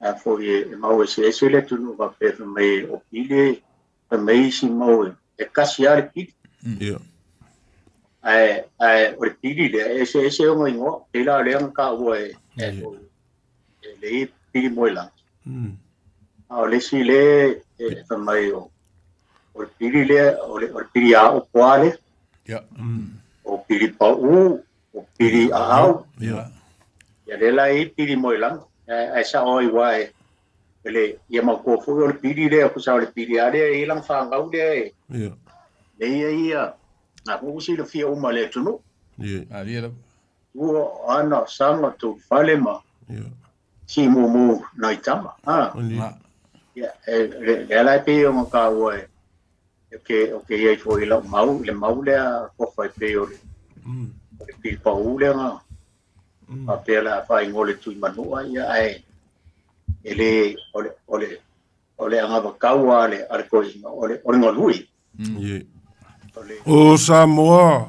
A foi e mau eseese le atunuu faapea fai mai o pili fai mai isi mau e kasi lava le pili. Ae o le pili lea e eseese ona igoa, pei la o lea na taua e e le pili moelagi. A o le isi lea e fai mai o le pili lea, o le pili aopo lava lea. O pili pau, o pili aau. Ia lea la e i ai pili moelagi. Ae sao ai aua e le ia mautua foi o le pili lea, tusa o le pili lava lea e i ai lana fanau lea e lea ia na foi ua silafia uma e le atunuu. Ua ana saga tulifale ma simumu nai tama. Ia, lea la e pei ona taua e o ke i ai foi i lau mau, i le mau lea tofa e pei o le pili pau lea na faapea o le a faaigoa le Tuimanua, ia ae e le o le anavatau a le toeaina o le galue. O Samoa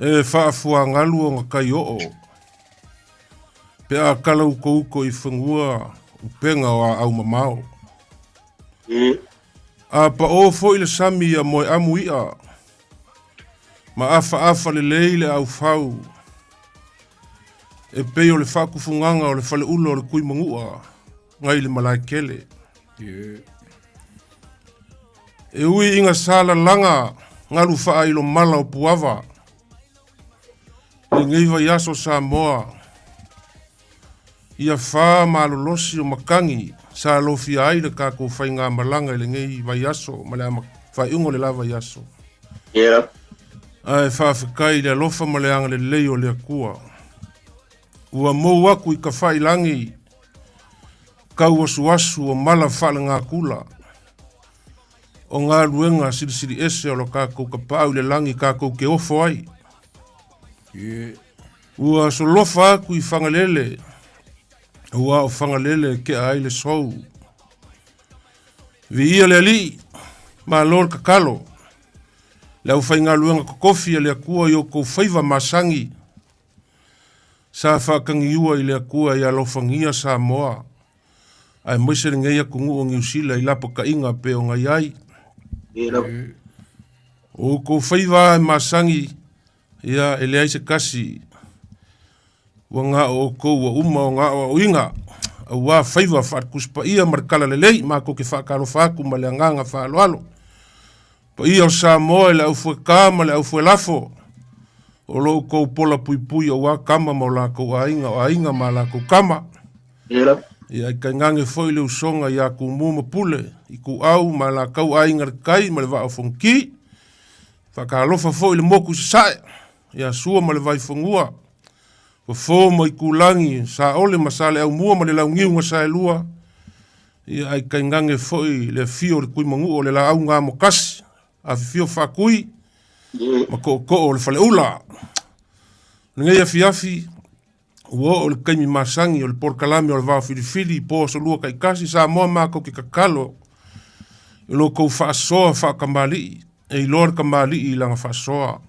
e faafuagalu ona kai oo pe a kala ukouko i fanua upega o aau mamao. A paʻō foi le sami ia moeamu iʻa ma afaafa lelei le aufau e pei o le faakufugaga o le faleula o le Tuimanua ngai le malaekele. E ui ina sa lalaga galu faailo mala o Puava lenei vaiaso Samoa, ia fa malolosi o matagi sa alofia ai le tatou faigamalaga i lenei vaiaso ma le faaiuga o le la vaiaso. Ae faafetai i le alofa ma le agalelei o le Atua ua mou aku i tafailagi tauasuasu o mala faalegatula o galuega silisili ese o lo tatou tapaau i le lagi tatou te ofo ai. Ua solofa aku i Fagalele, ua o Fagalele e tea ai le sou. Viia le Alii, malo le tatalo, le aufaigaluega totofi a le Atua i o outou faiva masani, sa faatagiua i le Atua ia alofagia Samoa, aemaise lenei atunuu o Niu Sila i lapataiga pei ona i ai. O outou faiva e masani, ia e leai se tasi ua gao outou ua uma ona aoaoina, auā faiva faale-Tusi Paia ma le Talalelei, matou te faatalofa atu ma le agaga faaaloalo. Paia o Samoa i le aufuetā ma le aufuelafo, o lo outou pola puipui auā tama ma o latou aiga, o aiga ma a latou tama. Ia e tainane foi le usoga iā Tumua ma Pule, Ituau ma Alataua Aiga i le Tai ma le Vaa o Fonoti. Faatalofa foi i le motu i Sasae, ia Sua ma le Vaifanua, Fofo ma Itulagi, Saole ma Saleaaumua ma le Launiu na Saelua, ia ae tainane foi le afio o le Tuimanua o le Laau na Amotasi, afifio Faatui ma Tootoo o le Faleula. O lenei afiafi, ua oo i le taimi masani o le polokalame o le Vao Filifili po aso lua taitasi Samoa matou te tatalo i lo outou faasoa faatamalii e iloa le tamalii i lana faasoa.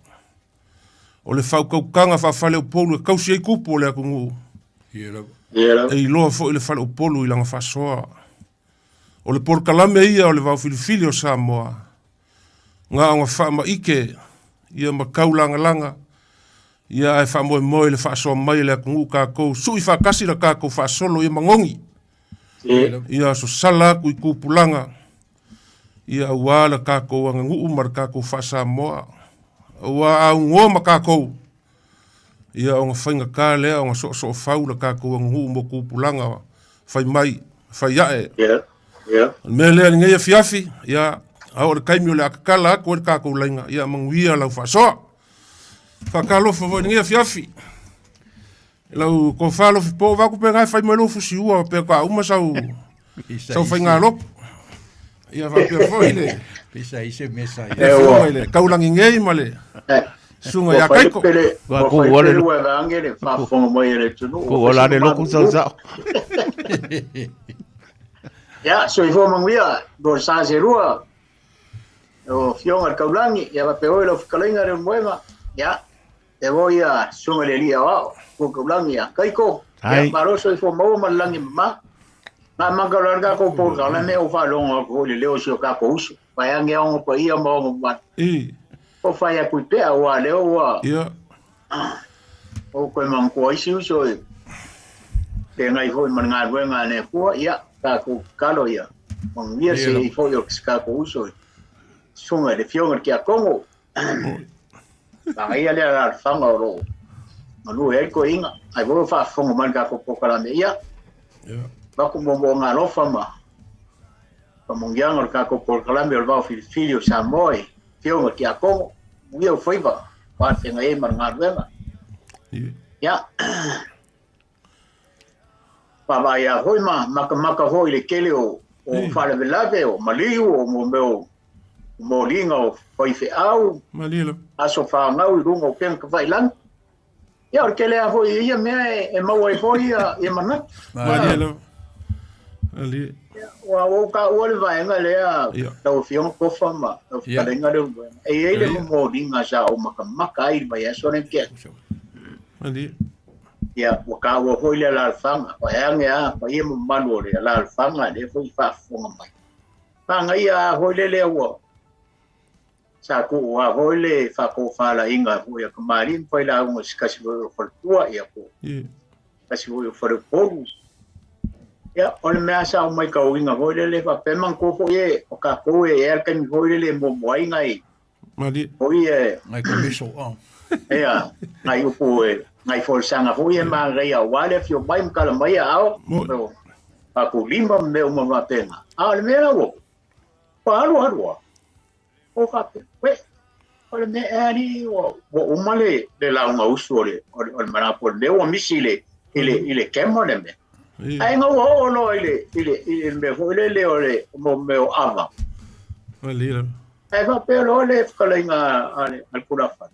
O le faautautaga faafaleupolu e tausi ai tupu o le atunuu e iloa foi le faleupolu i lana faasoa. O le polokalame ia o le Vao Filifili o Samoa na ona faamaite ia ma taulagalaga ia ae faamoemoe i le faasoa mai e le atunuu tatou sui faatasi la tatou faasolo ia manogi ia sosala atu i tupulaga ia auā la tatou aganuu ma le tatou faa-Samoa auā aunoa ma tatou ia ona faigata lea ona soosoofau la tatou aganuu mo tupulaga fai mai fai ae. O le mea lea i lenei afiafi, ia, a oo i le taimi o le a tatala atu ai le tatou laina, ia manuia lau faasoa. Faatalofa foi i lenei afiafi. Lau tofa alofi po vaku pe ngai fai mai lou fusiua pe ka uma sau sau faigalotu. Ia faapea foi le Pisa i se mesa le afioga i le Taulangi nei ma le susuga ia Kaiko. Ua ku ole ua vange le faafofoga mai a le atunuu. Ku ola le loku sau sao. Ia, soifua manuia, mo sa se lua. O Afioga i le Taulangi, ia faapea foi lau fetalaiga Leulumoega. Ia, E o ia sunga le lia o ko ko langi a kai ko. Ia malo so ifo maua ma langi ma. Ngā maka loa ka ko pō ka me o whalonga ko le leo si o ka ko uso. Pai ange ongo pa ia ma ongo ma. I. O whai a kui pea o a leo ua. Ia. O koe mang kua isi uso e. Te ngai hoi man ngā ruenga ne kua, ia, ka ko kalo ia. Mang ia se i hoi o ka ko uso e. Sunga le fionga ki a Kongo. Nga ia lea la whanga o roo. Manu e ko inga. Ai voro whaafonga man ka ko pokalame ia. Ia. Wako mo mo ngā lofa ma. Pamongianga o ka ko pokalame o le vao filifili o Samoa e. Fionga ki a Kongo. Muia o whaiva. Whāwhenga e mar ngā ruenga. Ia. Pāwai a hoi ma, maka maka hoi le kele o whaalavelave o maliu o mo meo mo linga o whaiwhe au. Malie Aso whāngau i runga o penga ka whailangi. Ia, o le kele a hoi ia mea e maua i hoi ia mana. Malie lava. Malie. Ua o ka ua le vaenga lea lau afioga Kofa ma lau fetalaiga lea vaenga. E i ai le momoliga sa ou makamaka ai i le vaiaso lenei tea. Malie. Ia, ua taua foi le alaalafaga, vaeage a paia ma mamalu o le alaalafaga lea foi i faafofoga mai. Pagaia a foi le lea ua sa tuu a foi le faatofalaiga foi a kamali'i ma failauga i se tasi foi o faletua ia po o tasi foi o faleupolu. Ia, o le mea sa ou matauina foi lele faapea manatua foi e o tatou e ea le taimi foi lele e muamua ai nai Malie. foi e Ngai komiso, oh. Ia, nai upu e nai folasaga foi e manaia aua le afio mai ma tala mai aao Mo. tatou lima ma mea uma faapena. A o le mea la ua ua alu alu lava, o faapea, uē, o le mea ea alii ua uma le lauga usu o le malapo o le mea ua misi i le i le camera le mea. Ae ina ua oo loa i le mea foi lele o le mea o ava. Malie lava. Ae faapea loa le fetalaiga a le tulafale,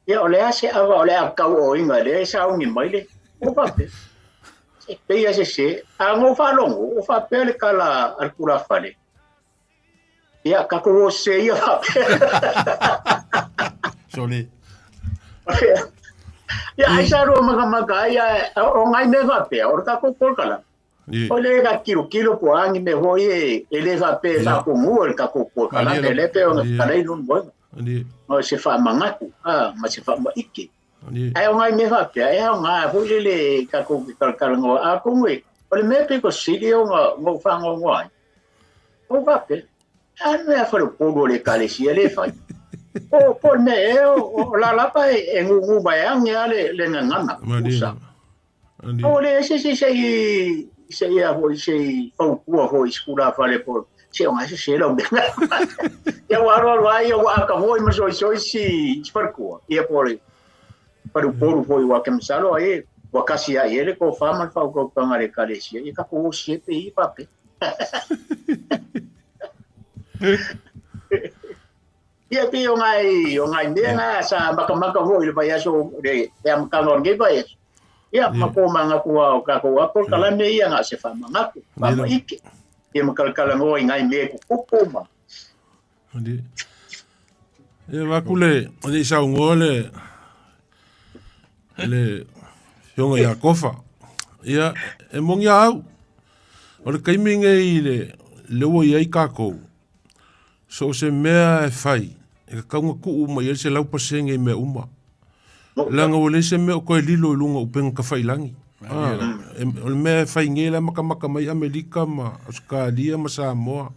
ia o le a se ava o le a tauoina lea e sauni mai le o faapea. Se pei a se se, a na ou faalogo, o faapea le tala a le tulafale, ia tatou o sese ia faapea. Sole. Ia ai sa rua makamaka ai, o ngai mea faapea, o le tatou polokalame. O le ka tilotilo po o a ni mea foi e le faapea e faatonua i le tatou polokalame lea pei ona fetalai lona moega. O se faamanatu ma se faamaite. Ae o nai mea faapea, e aoga foi lele tatou te talatalanoa. Atonu e, o le mea pito sili ona ou faanoanoa ai, o faapea, a le mea faleupolu o le Ekalesia lea e fai. Po o le mea ea o la lava e nūnū vaeane lava le gagana. Usa. O le ese se se i se ia foi se i fautua foi i sikula fale po se o se se lau mea. Ia ua alu alu ai ia ua aka foi ma soisoi si faletua. Ia po le faleupolu foi ua ke masalo ai ua kasi ai e le tofa ma le faautautaga a le Ekalesia. Ia tatou o se pe i faapea. Ia pei o ngai o ngai mea na sa makamaka foi i le vaiaso le amataga o lenei vaiaso. Ia ma ko manatu lava o tatou a polokalame ia na o se faamanatu, faamaite. Ia ma kalakalanoa i ngai mea e tutupu ma. Ia vaku le le i saunoa le le Afioga ia Kofa. Ia e moni a au. O le taimi nei le le ua i ai tatou. So o se mea e fai, e tatau ona tuu uma i ai le 100% i mea uma. Leaga ua leai se mea o toe lilo i luga o upega tafailagi. Ah, o le mea e fai nei la e matamata mai Amerika ma Ausetalia ma Samoa.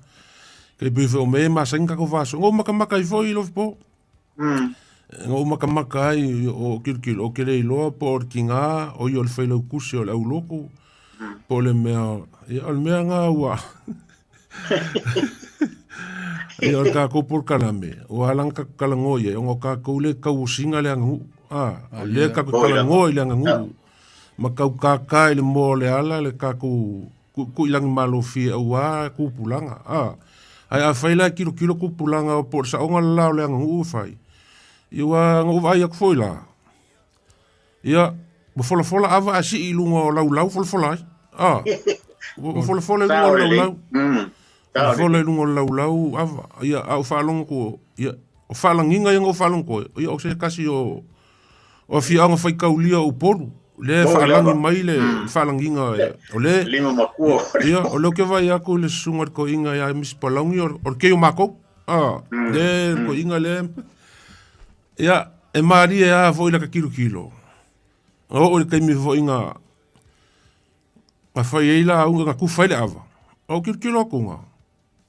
Kei pei foi o mea e masani ona tatou faasoa. Na ou matamata ai foi Lofipo. Na ou matamata ai o kilokilo, ou te le iloa po o le tiga o ia o le failautusi o le aulotu, po o le mea, ia o le mea lena ua Ia o le tatou polokalame, ua ala ona tatou talanoa i ai, ona o tatou lea e tauosina le aganuu. A, o lea tatou te talanoa i le aganuu, ma tau kākā i le moa o le ala le tatou tuitui lagimalofie aua tupulaga. A, ae afai la e tilotilo tupulaga po o le saoga le la o le aganuu e fai, ia ua na ou vaai atu foi la, ia, ua folafola ava ae sii i luga o laulau folafola ai. A, ua folafola i luga o laulau. Folafola i luga o laulau ava. Ia, a ou faalogo atu, ia, o faalagiga ia na ou faalogo atu ai, ia o se tasi o... O afioaga faitaulia o Upolu, lea e faalagi mai le faalagiga o le lima makua. Ia, o lea ou te vaai atu i le susuga i le toeaina ia Misi Palauni, o le kei o matou. Le toeaina lea, ia, e malie lava foi lata tilotilo. Na oo i le taimi foi na fai ai lauga, na tufa ai le ava, ou tilotilo atu,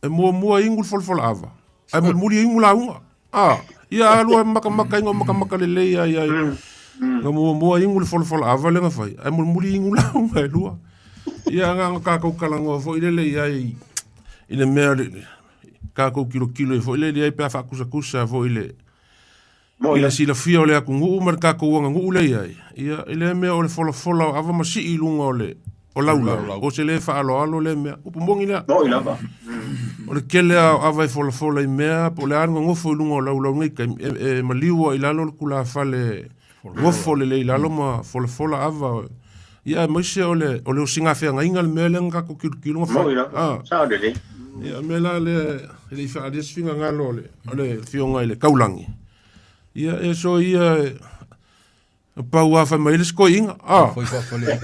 e muamua inu le folafola ava, ae mulimuli inu lauga. Ia alu a makamaka ina o makamaka lelei ai ai. Na muamua inu le folafola ava lea na fai, ae mulimuli inu lauga e lua. Ia na ona tatou talanoa foi lele i ai i le mea tatou tilotilo ai foi lele i ai pe a faatusatusa foi i le silafia o le atunuu ma le tatou aganuu lea i ai. Ia, i lea mea o le folafola o ava ma sii i luga o le o laulau, o se le faaaloalo lea mea. Upu moni lea. Moni lava. O le tele lava o ava e folafola i mea, po o le a le nonofo i luga o laulau nei taimi, e maliu lava i lalo le tulafale nofo lelei i lalo ma folafola ava. Ia aemaise o le o le osigafeagaiga le mea lea na tatou tilotilo na fai. Moni lava. Sao lelei. Ia, o le mea la lea e le i faaalia se finagalo o le o le Afioga i le Taulagi. Ia, e so ia e pau lava fai mai ai le isi toeaina. Foi faafale.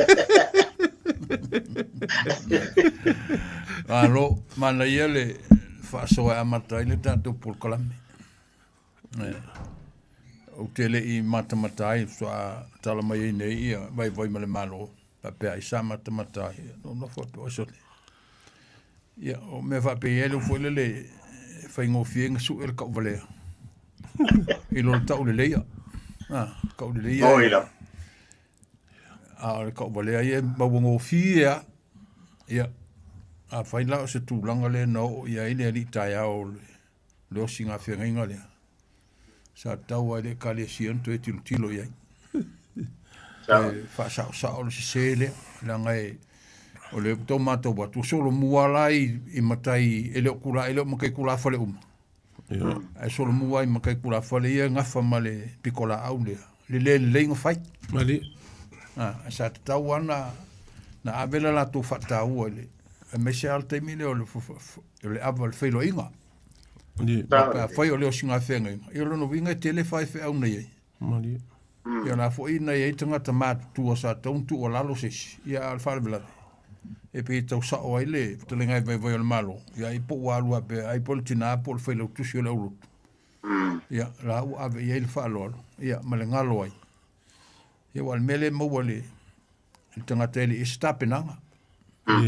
Malo, manaia le faasoa e amata ai le tatou polokalame. Ou te le i matamata ai faatoa tala mai ai nei ia vaivai ma le Malo faapea ai sa matamata ai ia ou nofo atu oe sole. Ia o mea faapea ai lea foi lele e faigofie ona sue le tauvalea i lo le tauleleia. Ah, tauleleia. Oi la. A o le tauvalea ia e mauagofie lava. Ia, afai la o se tulaga lea na oo i ai le alii taeao o le le osigafeagaiga lea, sa tatau lava i le Ekalesia ona toe tilotilo i ai. Toe faasaosao le sese lea, leaga e, o lea ua tau matau atu, ua solomua la i matai, e le o kula, e le o matai tulafale uma. Ae solomua i matai tulafale ia e gafa ma le pitolaau lea, le le lelei ona fai. Mali. Ah, sa tatau lava na, na ave le latou faataua i le, aemaise lava le taimi lea o le, o le ava o le feiloaiga. Pe afai o le osigafeagaiga, ia o lona uiga e tele faifeau na i ai. Ia o la foi na i ai tagata matutua sa tatau ona tuualalo se isi, ia a o le faalavelave, e pei e tau sao ai le fetalaiga e vaivai o le Malo, ia ai po ua alu faapea, ai po o le tina po o le failautusi o le aulotu. Ia la ua ave i ai le faaaloalo, ia ma le galo ai. Ia aua o le mea lea e maua i le le tagata e le i ai se tapenaga.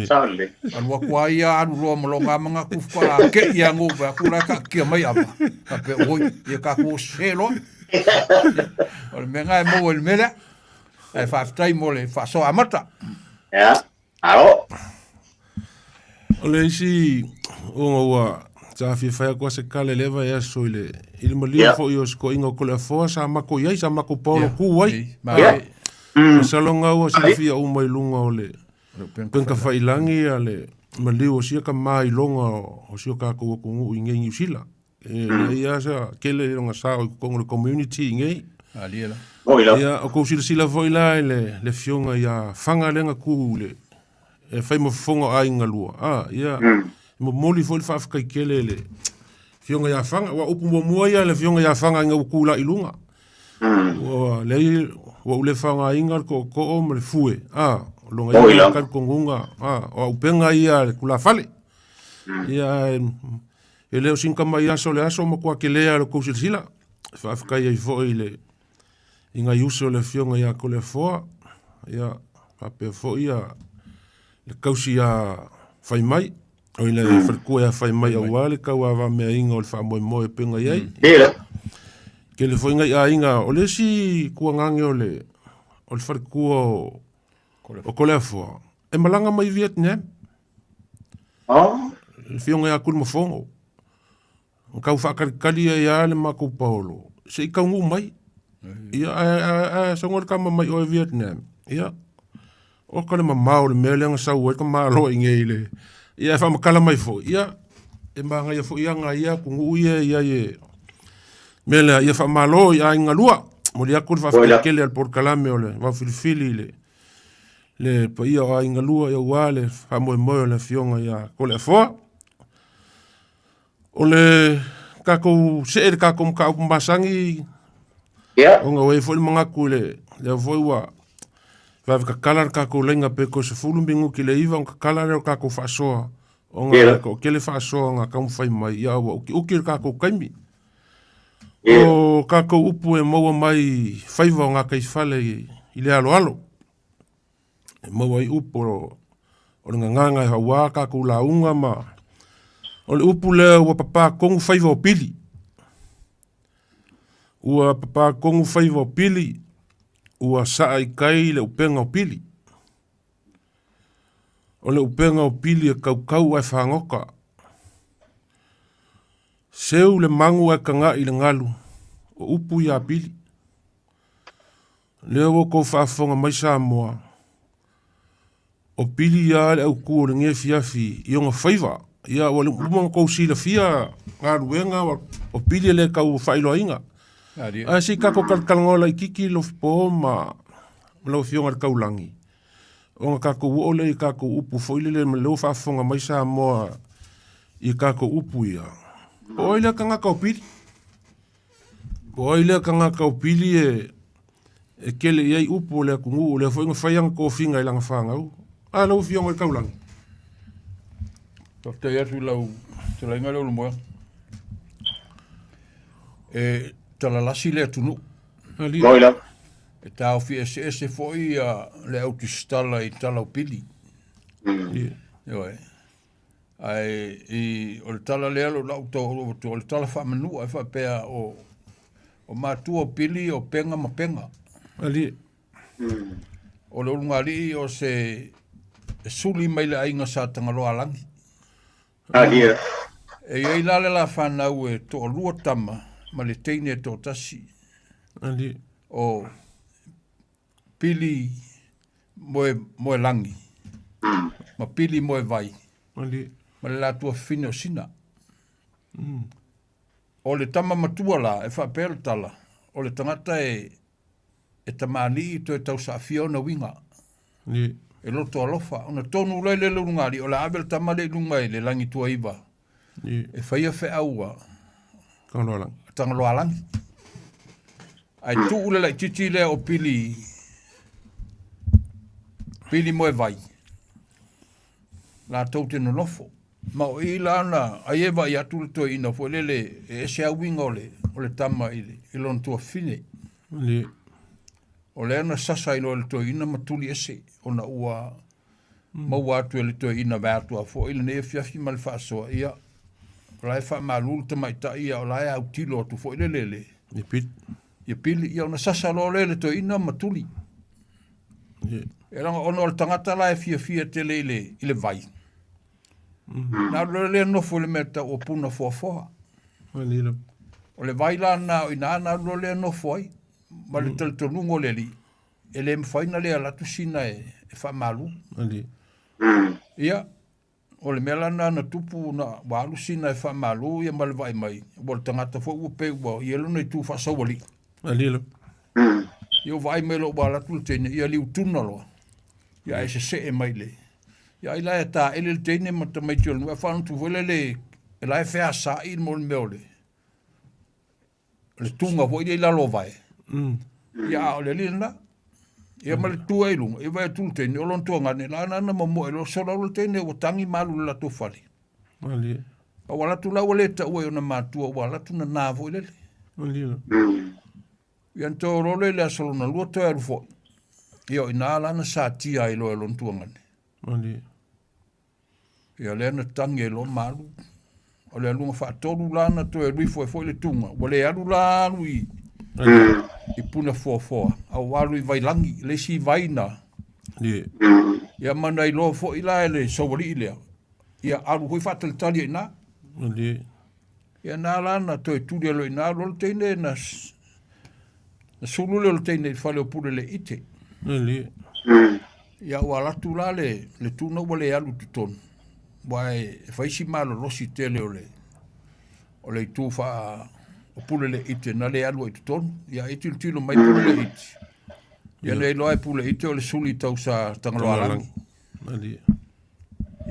Sao lelei. Alu atu lava ia alu loa ma lona manatu faatoa kei ia no vae atu la e taatia mai ava. Faapea oi, ia tatou o sese loa. O le mea lena e maua i le mea lea. Ae faafetai mo le faasoa amata. Ia, alo. O le isi ona ua sa fia fai atu a se kale i lea vaiaso i le i le maliu foi o se toeaina o Toleafoa sa matou i ai, sa matou paolo ku ai. Masalo na ua silafia uma i luga o le upega tafailagi a le maliu o sia tama iloga o si o tatou atunuu i nei Niu Sila. E leai lava sa tele lona sao i totonu o le community i nei. Ia, o kou silasila foi la i le afioga ia Faga lea na tu i le e fai ma fofoga o aiga lua. Ia, e momoli foi le faafetai tele i le afioga ia Faga. Aua o upu muamua ia a le afioga ia Faga ina ua tu la i luga. Ua leai, ua ou le faaaogaina le tootoo ma le fue, o lona ia talitonuga, o auupega ia a le tulafale. Ia, e le o sina tamai aso o le aso, matua tele lava o le tou silasila. E faafetai ai foi i le i nai uso o le afioga ia Toleafoa, ia faapea foi ia le tausi ia Faimai, o le faletua ia Faimai aua le tauavameaina o le faamoemoe e pei ona i ai. Tele foi nai aiga, o le isi tuagage o le o le faletua o o Toleafoa, e malaga mai Vietnam. Le afioga ia Tulimafono. Na tau faatalitali ai lava le matou paolo se i taunuu mai. Ia, ae saunoa le tama mai oe Vietnam. Ia, oka le mamao o le mea lea na sau ai le tamaloa i inei i le... Ia, ae faamatala mai foi, ia, e manaia foi aga a ia atunuu ia e i ai e... mea lea, ia faamalo i aiga lua. Momoli atu le faafetai tele a le polokalame o le Vaofilifili i le le paia o aiga lua aua le faamoemoe o le afioga ia Toleafoa. O le tatou see le tatou mataupu masani. Ia. Ona ua i ai foi le manatu i le, lea foi ua vave tatala le tatou laina pe toe 10 minuti i le 9 ona tatala lea o le tatou faasoa, ona e toatele faasoa na taumafai mai, ia ua utiuti le tatou taimi. O tatou upu e maua mai faiva o gataifale i le aloalo, e maua ai upu o le gagana e aua tatou lauga ma o le upu lea ua papatonu faiva o pili. Ua papatonu faiva o pili, ua saa i tai le upega o pili. O le upega o pili e kaukau ae fagota. Seu le magu ae taga'i i le galu, o upu ia pili. Lea ua outou faafofoga mai Samoa, o pili ia le autu o lenei afiafi i ona faiva. Ia ua uma ona outou silafia galuega o pili e le tau faailoaina. Ae se i tatou talatalanoa laitiiti Lofipo ma lau Afioga i le Taulagi, ona tatou oo lea i tatou upu foi lele ma lea ua faafofoga mai Samoa i tatou upu ia. Po o ai lea tagata o pili? Po o ai lea tagata o pili e tele i ai upu o le atunuu, o lea foi na fai ana tofiga i lana fanau. A lau Afioga i le Taulagi. Faafetai atu i lau fetalaiga Leulumoega. E talalasi le atunuu. Moi lava. E taofi eseese foi ia le au tusitala i tala o pili. Ioe. Ae i, o le tala lea o lau tau atu, o le tala faamanua e faapea o, o matua o pili o pega ma pega. Alii. O le ulugalii o se e suli mai le aiga sa Tagaloaalagi. Alii. E i ai la le la fanau e toalua tama ma le teine e toatasi. Alii. O Pili moe Moelagi ma Pili Moevai ma le latua fafine o Sina. O le tama matua la, e faapea le tala, o le tagata e, e tamalii toe tausaafia ona uiga. E loto alofa. Ona tonu loa lea le ulugalii, o le a ave le tama lea i luga i le lagi tuaiva e faia feau a Tagaloaalagi. Ae tuu le laitiiti lea o Pili, Pili Moevai, latou te nonofo. Ma o i la na ai e vaai atu le toeaina foi lele e ese lava uiga o le, o le tama i, le, i lona tuafafine. O lea na sasa ai loa e le toeaina ma tuli ese ona ua maua atu e le toeaina vaeatu foi lenei afiafi ma le faasoa, ia, o la e faamalu le tamaitai, a o la e autilo atu foi lele le Ia pili. Ia pili, ia ona sasa loa lea e le toeaina ma tuli. E leaga ona o le tagata la e fiafia tele i le, i le vai. Na alu loa lea nofo i le mea tau o Punafoafoa. O le vai la na o i ina na alu loa lea nofo ai ma le talitonuga o le alii e le mafai ona le alu atu sina e, e faamalu. Ia, o le mea la lena na tupu na ua alu sina e faamalu ia ma le vaai mai, ua o le tagata foi ua pei ua i ai lona itu faasaualii. Ia ua vaai mai loa ua alu atu le teine, ia liutuna loa. Ia ae sesee mai le. Ia ai la e taele le teine ma tamaiti o le nuu, ae faanotu foi lele e la e feasaai mo le mea o le le tuga foi lea i lalo o vae. Ia a o le alii lena. Ia ma le tu ai i luga, ia vaai atu le teine, o lona tuagane, la na na momoe loa sola le teine ua tagi ma alu i le latou fale. Malie. A ua alu atu la ua le taua i ona matua, ua alu atu nana foi lele. Malie. Ia na toe o loa i le aso lona lua toe alu foi. Ia o i ina la na satia ai loa e lona tuagane. Malie. Ia lea na tagi ai loa ma alu. O le aluga faatolu la na toe alu ifo ai foi le tuga. Ua le alu la alu i, i Punafoafoa, a ua alu i Vailagi, le isi vai na. Ia ma na iloa foi la e le saualii lea, ia alu foi faatalitali ai i ina. Ia na la na toe tuli ai loa i ina, alu loa le teine na, na sulu lea o le teine i le fale o Puleleiite. Ia ua alu atu la le, le tuna ua le alu i totonu, aua e, e fai si malolosi tele o le, o le itu faa o Puleleiite na le alu ai i totonu. Ia e tilotilo mai Puleleiite, ia na iloa e Puleleiite o le suli tau sa Tagaloaalagi.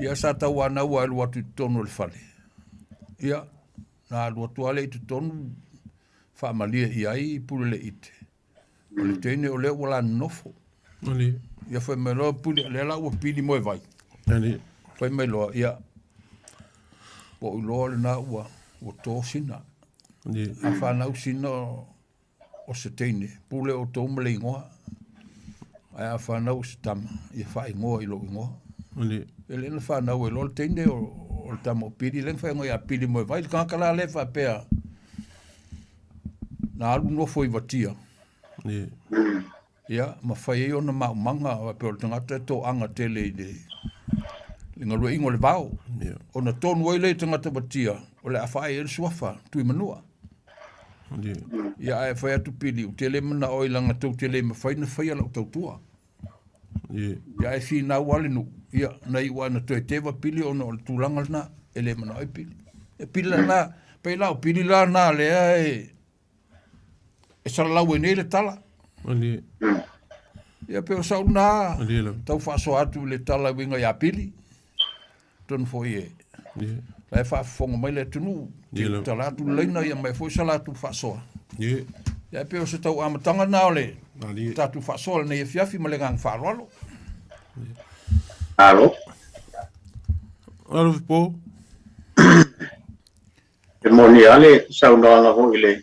Ia sa tauanau alu atu i totonu o le fale. Ia, na alu atu lava lea i totonu. faamalie i ai Puleleiite, o le teine o lea ua la nonofo. Ali. Ia fai mai loa Pule, lea la ua pili moe vai. Ali. Fai mai loa, ia, ua ou iloa lena ua, ua to sina. Ali. A fanau sina o, o se teine, pule outou ma le igoa. Ae a fanau o se tama, ia faaigoa i lou igoa. Ali. E le na fanau ai loa le teine o, o le tama o Pili, lea na faaigoa ia Pili Moevai, le tagata la lea e faapea, na alu nofo i Vatia. Ali. Ia, ma fai ai ona maumaga, faapea o le tagata e toaga tele i le, le galueaiga o le vao. Yeah. Ona tonu ai lea i tagata Vatia, o le a faaee ai le suafa, Tuimanua. Yeah. Ia, ae fai atu Pili, ou te le manao ai leaga tou te le mafai ona faia lau tautua. Yeah. Ia, ae finau lava le nuu, ia, na iu lava ina toe teva Pili ona o le tulaga lena, e le manao ai Pili. E pili la na, pei la o Pili la na lea e, e salalau ai nei le tala. Ali. Ia pe o sau na Ali lava. tau faasoa atu i le tala e uiga ia Pili. Tonu foi e Ie. la e faafofoga mai le atunuu. Ie lava. Tala atu le laina ia mai foi sa latou faasoa. Ie. Ia pe o se tau amataga na o le Ali. tatou faasoa lenei afiafi ma le agaga faaaloalo. Alo. Alo po. E moni lava le saunoaga foi i le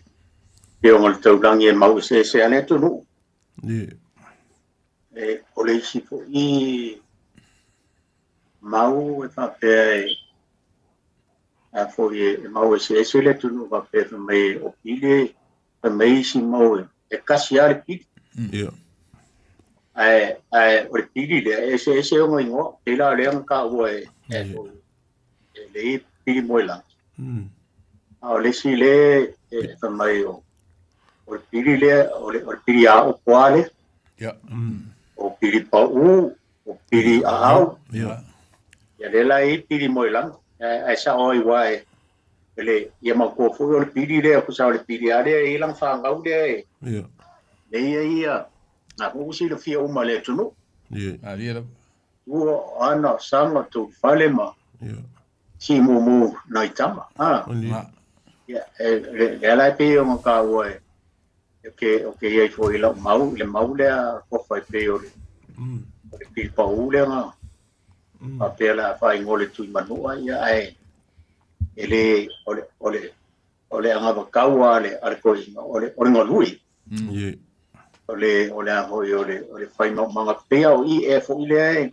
Afioga i le Taulagi e mau eseese lava le atunuu. Ie. E, o le isi foi mau e faapea e a foi e mau eseese le atunuu faapea fai mai o Pili fai mai isi mau e kasi lava le pili. Ia. Ae, ae o le pili lea e eseese ona igoa, pei la o lea na taua e, e, e le pili moelagi. A o le isi lea e fai mai o, o le pili lea, o le, o le pili aopoa lea. Ia. O pili pau, o pili aau. Ia. Ia lea la e i ai pili moelagi. Ae, ae sao ai aua e, le, ia mautua foi o le pili lea, tusa o le pili lava lea e i ai lana fanau lea e, Ia. lea e i ai ia, na foi ua silafia uma e le atunuu. Ia. Malie lava. Ua ana saga toufale ma Ia. simumu nai tama. Ha. Ali. Ma. Ia, e, le, lea la e pei ona taua e, e ke, o ke i ai foi i lau mau, i le mau lea kofa e pei o le, o le pili pau lea na, faapea le a faaigoa le Tuimanua, ia, ae e le, o le, o le, o le anavatau a le, a le toeaina, o le, o le galue. Ie. O le, o le a foi, o le, o le fai maumaga pei lava o i ea foi lea e,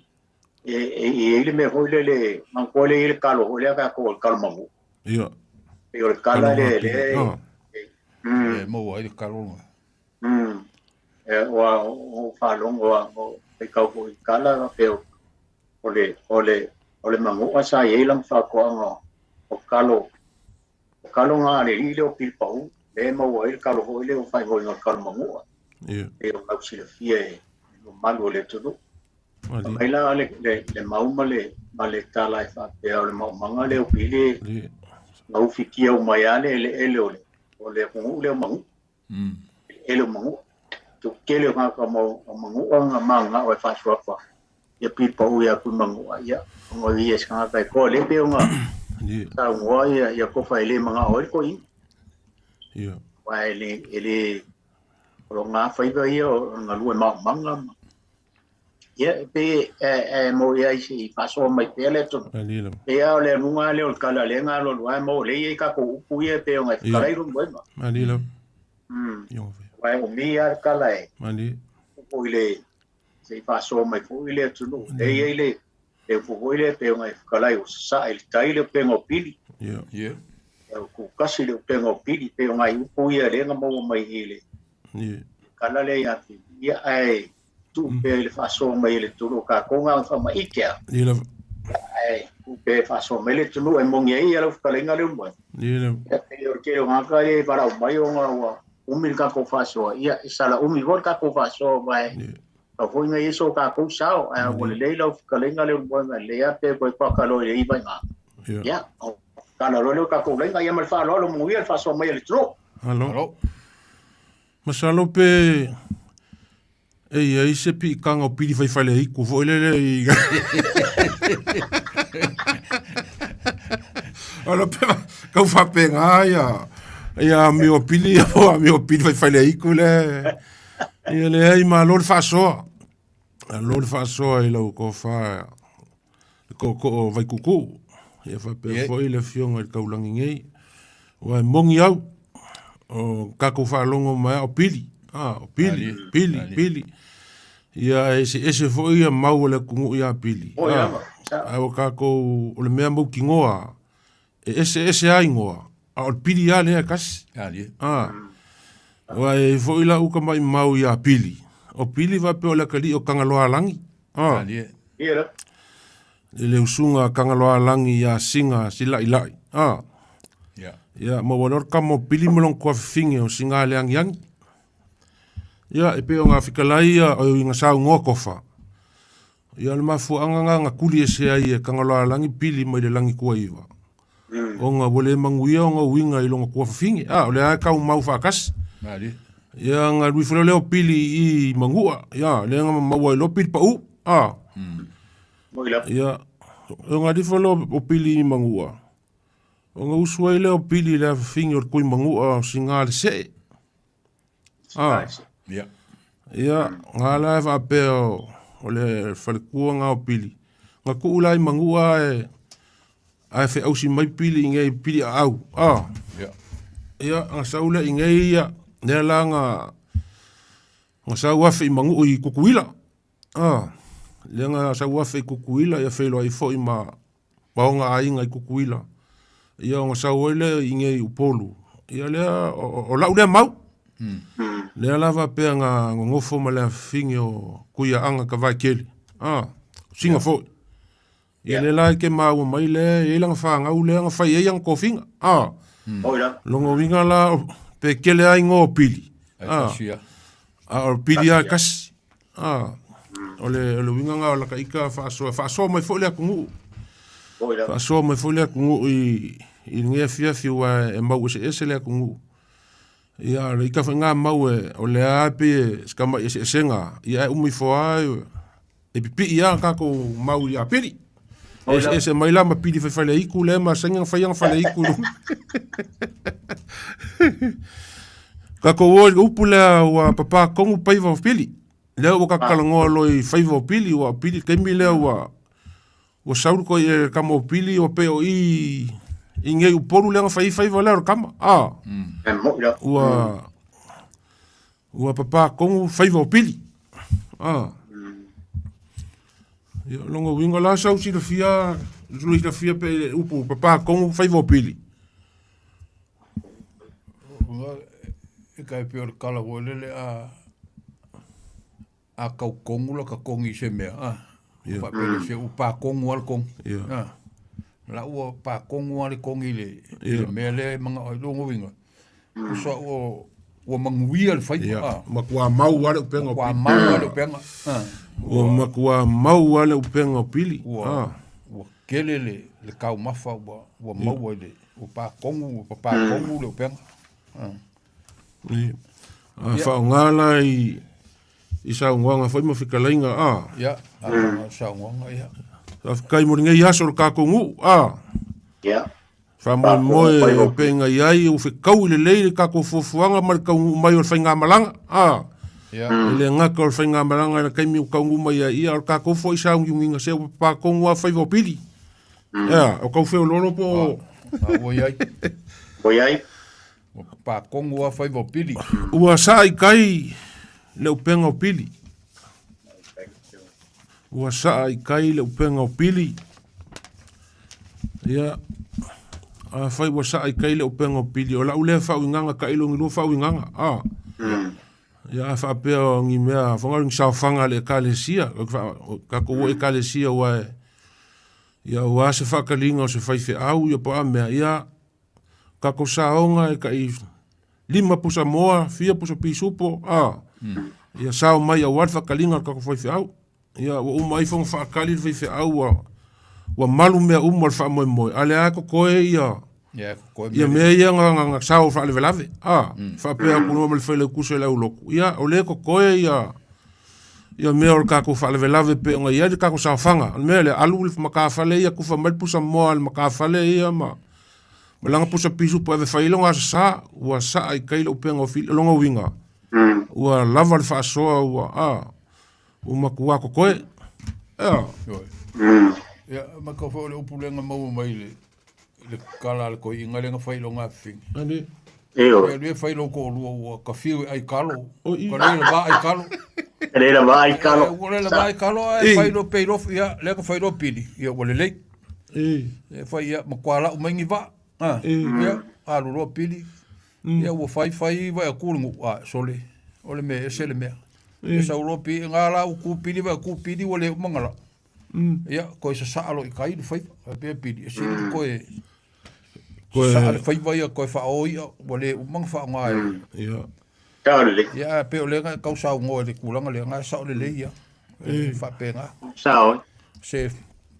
e, e i ai le mea foi lele, manatua lea e i ai le kalo foi lea a tatou o le kalo magu. Ia. Pei o le kala lea, lea e, Ah. mm, E maua ai le kalo na. E, ua ou faalogo lava, o faitau foi i tala, faapea o le, o le, o le manu'a sa i ai lana faatoaga o kalo, o kalo na a le alii lea o Pilipaʻu, lea e maua ai le kalo foi lea ua faaigoaina o le kalo manu'a, Ia. pei ona lausilafia e le mamalu o le atunuu. Ali. Mai la le, le, le mau ma le, ma le tala e faapea o le maumaga lea o Pili, Ali. na ufitia uma ai lava le eleele o le, o le atunuu lea o Manu'a. Eleele o Manu'a. Toatele o tagata o Manu'a na mananao e faasuafa ia Pilipaʻu ia Tuimanua, ia, ona o ia se tagata e toa lea pei ona Ie. saunoa ia, ia Tofa e le manao ai le toeaina. Ia. Aua e le, e le, o lona faiva ia o le galue maomaga ma, ia, e pei e, e moni ai se i faasoa mai pea le atunuu. Ali lava. Pei lava o le anuga lea o le tala lea na alualu ai ma o lea e i ai tatou upu ia e pei ona e fetalai lona uema. Ali lava. Ia. Aua e umi lava le tala e Ali. foi le se i faasoa mai foi le atunuu. Lea e i ai le le upu foi lea e pei ona e fetalai ua sasae i le tai le upega o Pili. Ia. Ia. Ia ua tutasi le upega o Pili, pei o nai upu ia lea na maua mai i le Ie. tala lea ia Pili. Ia ae tuu pea i le faasoa mai e le atunuu o tatou na ona faamaite lava. Ie lava. Ae tuu pea e faasoa mai le atunuu e moni ai ia lau fetalaiga lea ua. Ie lava. Ia pei o le tele o tagata ia e valaau mai ona ua umi le tatou faasoa. Ia e sala umi foi le tatou faasoa aua e Ie. tau foi ina i ai so tatou sao. Ae ua lelei lau fetalaiga lea ua e lelei lava pe toe paka loa i le 9 i ina. Ia. Ia, o tala loa lea o tatou laina ia ma le faaaloalo manuia le faasoa mai a le atunuu. Alo. Alo. Masalo pe e i ai se piitaga o Pili Faifaleitu foi lele i Alo pe tau faapena ia. Ia amio pili, o amio pili faifai le aiku le. Ia leai malo le faasoa. Malo le faasoa i lau tofa le tootoo o Vaituutuu. Ia faapea foi le afioga i le Taulagi nei. Aua e moni au, o tatou faalogo mai lava o pili, o pili, pili, pili. Ia e eseese foi ia mau a le atunuu ia pili. Ae ua tatou, o le mea mautinoa, e eseese lava igoa, a o le pili lava lea e tasi. Aua e i ai foi lau tamai mau ia Pili, o Pili faapea o le atalii o Tagaloaalagi. I le usuga a Tagaloaalagi ia Siga Silailai. Ia, maua loa le tama o Pili ma lona tuafafine o Sigaleagiagi. Ia, e pei ona fetalai ia, o ina saunoa Tofa, ia o le mafuaaga lena na tuli ese ai e Tagaloaalagi Pili mai le Lagituaiva, ona ua le manuia ona uiga i lona tuafafine. A, o lea lava e taumau faatasi. Ia, na alu ifo loa lea o Pili i Manua, ia, lea na maua ai loa Pili pau. A, ia, ona alu ifo loa o Pili i Manua, ona usu ai lea o Pili i le afafine o le Tuimanua o Sigalesee. Ah. Ia. Ia, nga la e faapea o le faletua nga o Pili. Na tuu la i Manua ae ae feausi mai Pili i nei Pili aau. Ah. Ia. Ia, na sau lea i nei ia, lea la na na sau afe i Manuu i Tutuila. Ah. Lea na sau afe i Tutuila ia feiloai foi ma ma ona aiga i Tutuila. Ia ona sau ai lea i nei Upolu. Ia lea, o lau lea mau. Lea la faapea na nonofo ma le afafine o Tuiaaga Tavaetele. Ah, Singa foi. Ia lea la e te maua mai lea, e i ai lana fanau lea na fai ai ana tofiga. Ah. Lona uiga la, pe tele lava igoa o Pili. Ah. A o Pili lava e tasi. Ah, o le, o le uiga lena o lata ita faasoa, faasoa mai foi le atunuu. Faasoa mai foi le atunuu i, i lenei afiafi aua e mau eseese le atunuu. Ia, o le ita foi lena mau e, o lea lava e pei e si tamai eseesega, ia ae uma ifo lava e pipii lava tatou mau ia Pili. Eseese mai la ma Pili Faifaleitu lea e masani ona fai ana faleitu i luga. Tatou o i le upu lea ua papatonu paiva o Pili. Lea ua tatou talanoa loa i faiva o Pili, ua o Pili i le taimi lea ua ua sau le toi le tama o Pili ua pei o i i nei Upolu lea na fai ai faiva lea o le tama. A ua ua papatonu faiva o Pili. A Ia, lona uiga la sau silafia, silafia pe le upu papatonu faiva o Pili. E kai pei o le kala foi lele a a kau kongu la ka kongi i se mea a yeah. Faapea le se u pa kongu a le kongi yeah. A la ua pa kongu a le kongi le yeah. Le mea lea e manga ai longa uiga usa ua ua manuia le faiva yeah. A matua mau a le upega o pili mau a le upega a ua matua mau a le upega o pili ua a ua kele le le taumafa ua ua maua i le ua pakogu ua papakogu le upega. A faaaoga la i i saunoaga foi ma fetalaiga a. Ia, a saunoaga ia. Faafetai mo lenei aso o le tatou nuu a. Ia. Faamoemoe e pei ona i ai ua fetaui lelei le tatou fuafuaga ma le taunuu mai o le faigamalaga a. Ia. E le gata o le faigamalaga i le taimi ua taunuu mai ai, ia o le tatou foi sauniuniga se ua papatonu lava faiva o pili. Ea, o tau feoloolo po o... A ua i ai. Ua i ai. Ua papatonu lava faiva o pili. Ua saa i kai le upega o pili. Ua saa i kai le upega o pili. Ia, afai ua saa i kai le upega o pili, o lau lea faauigaga tailo ni lua faauigaga. A. Ia, a faapea o ni mea, fanga ni saofaga a le Ekalesia, tatou o Ekalesia aua e, ia aua se faataliga o se faifeau, ia po o a mea, ia, tatou saoga e tai 5 pusa moa, fia pusa pisupo, a, ia sao mai aua le faataliga o le tatou faifeau. Ia, ua uma ifo ona faatali le faifeau ua, ua malu mea uma o le faamoemoe, a o lea lava e totoe ia, Ia, e totoe ia mea mea ia na, na, na sao faalavelave. A, faapea atu loa ma le failautusi o le aulotu, ia, o lea e totoe ia, ia mea o le tatou faalavelave pei ona i ai le tatou saofaga. O le mea lea, alu le matafale ia, tufa mai le pusa moa a le matafale ia ma, Malaga pusa pisupo ave fai loga aso sa ua saa i kai le upega o fili loga uiga. Ua lava le faasoa ua a ua matua kokoe. Ea. Ia, ma ka foi o le upu lea na maua mai le le kala a le toeaina lea na fai i lona afifine. Ani. Ioe. Ia le fai lou toalua ua ka fiu e ai kalo. O i. Ka le lava ai kalo. Ka le lava ai kalo. Ua le lava ai kalo ae fai lo pei lo ia lea ka fai lo pili. Ia ua lelei. E fai ia matua lau mai ni vaa. Ia alu loa pili. Ia ua fai fai vaai atu le nuu a sole o le mea ese le mea. Ia sau loa pili nga la ua tu pili vaai atu pili ua le uma ona lau. Ia toe sasaa loa i tai le faiva faapea pili e sili ona toe sasaa le faiva ia toe faaoo ia ua le uma ona faaaoga e. Ia. Sao lelei. Ia ae pei o lea na e tau saunoa i le tulaga lea, na e sao lelei ia. E faapena. Sao. Se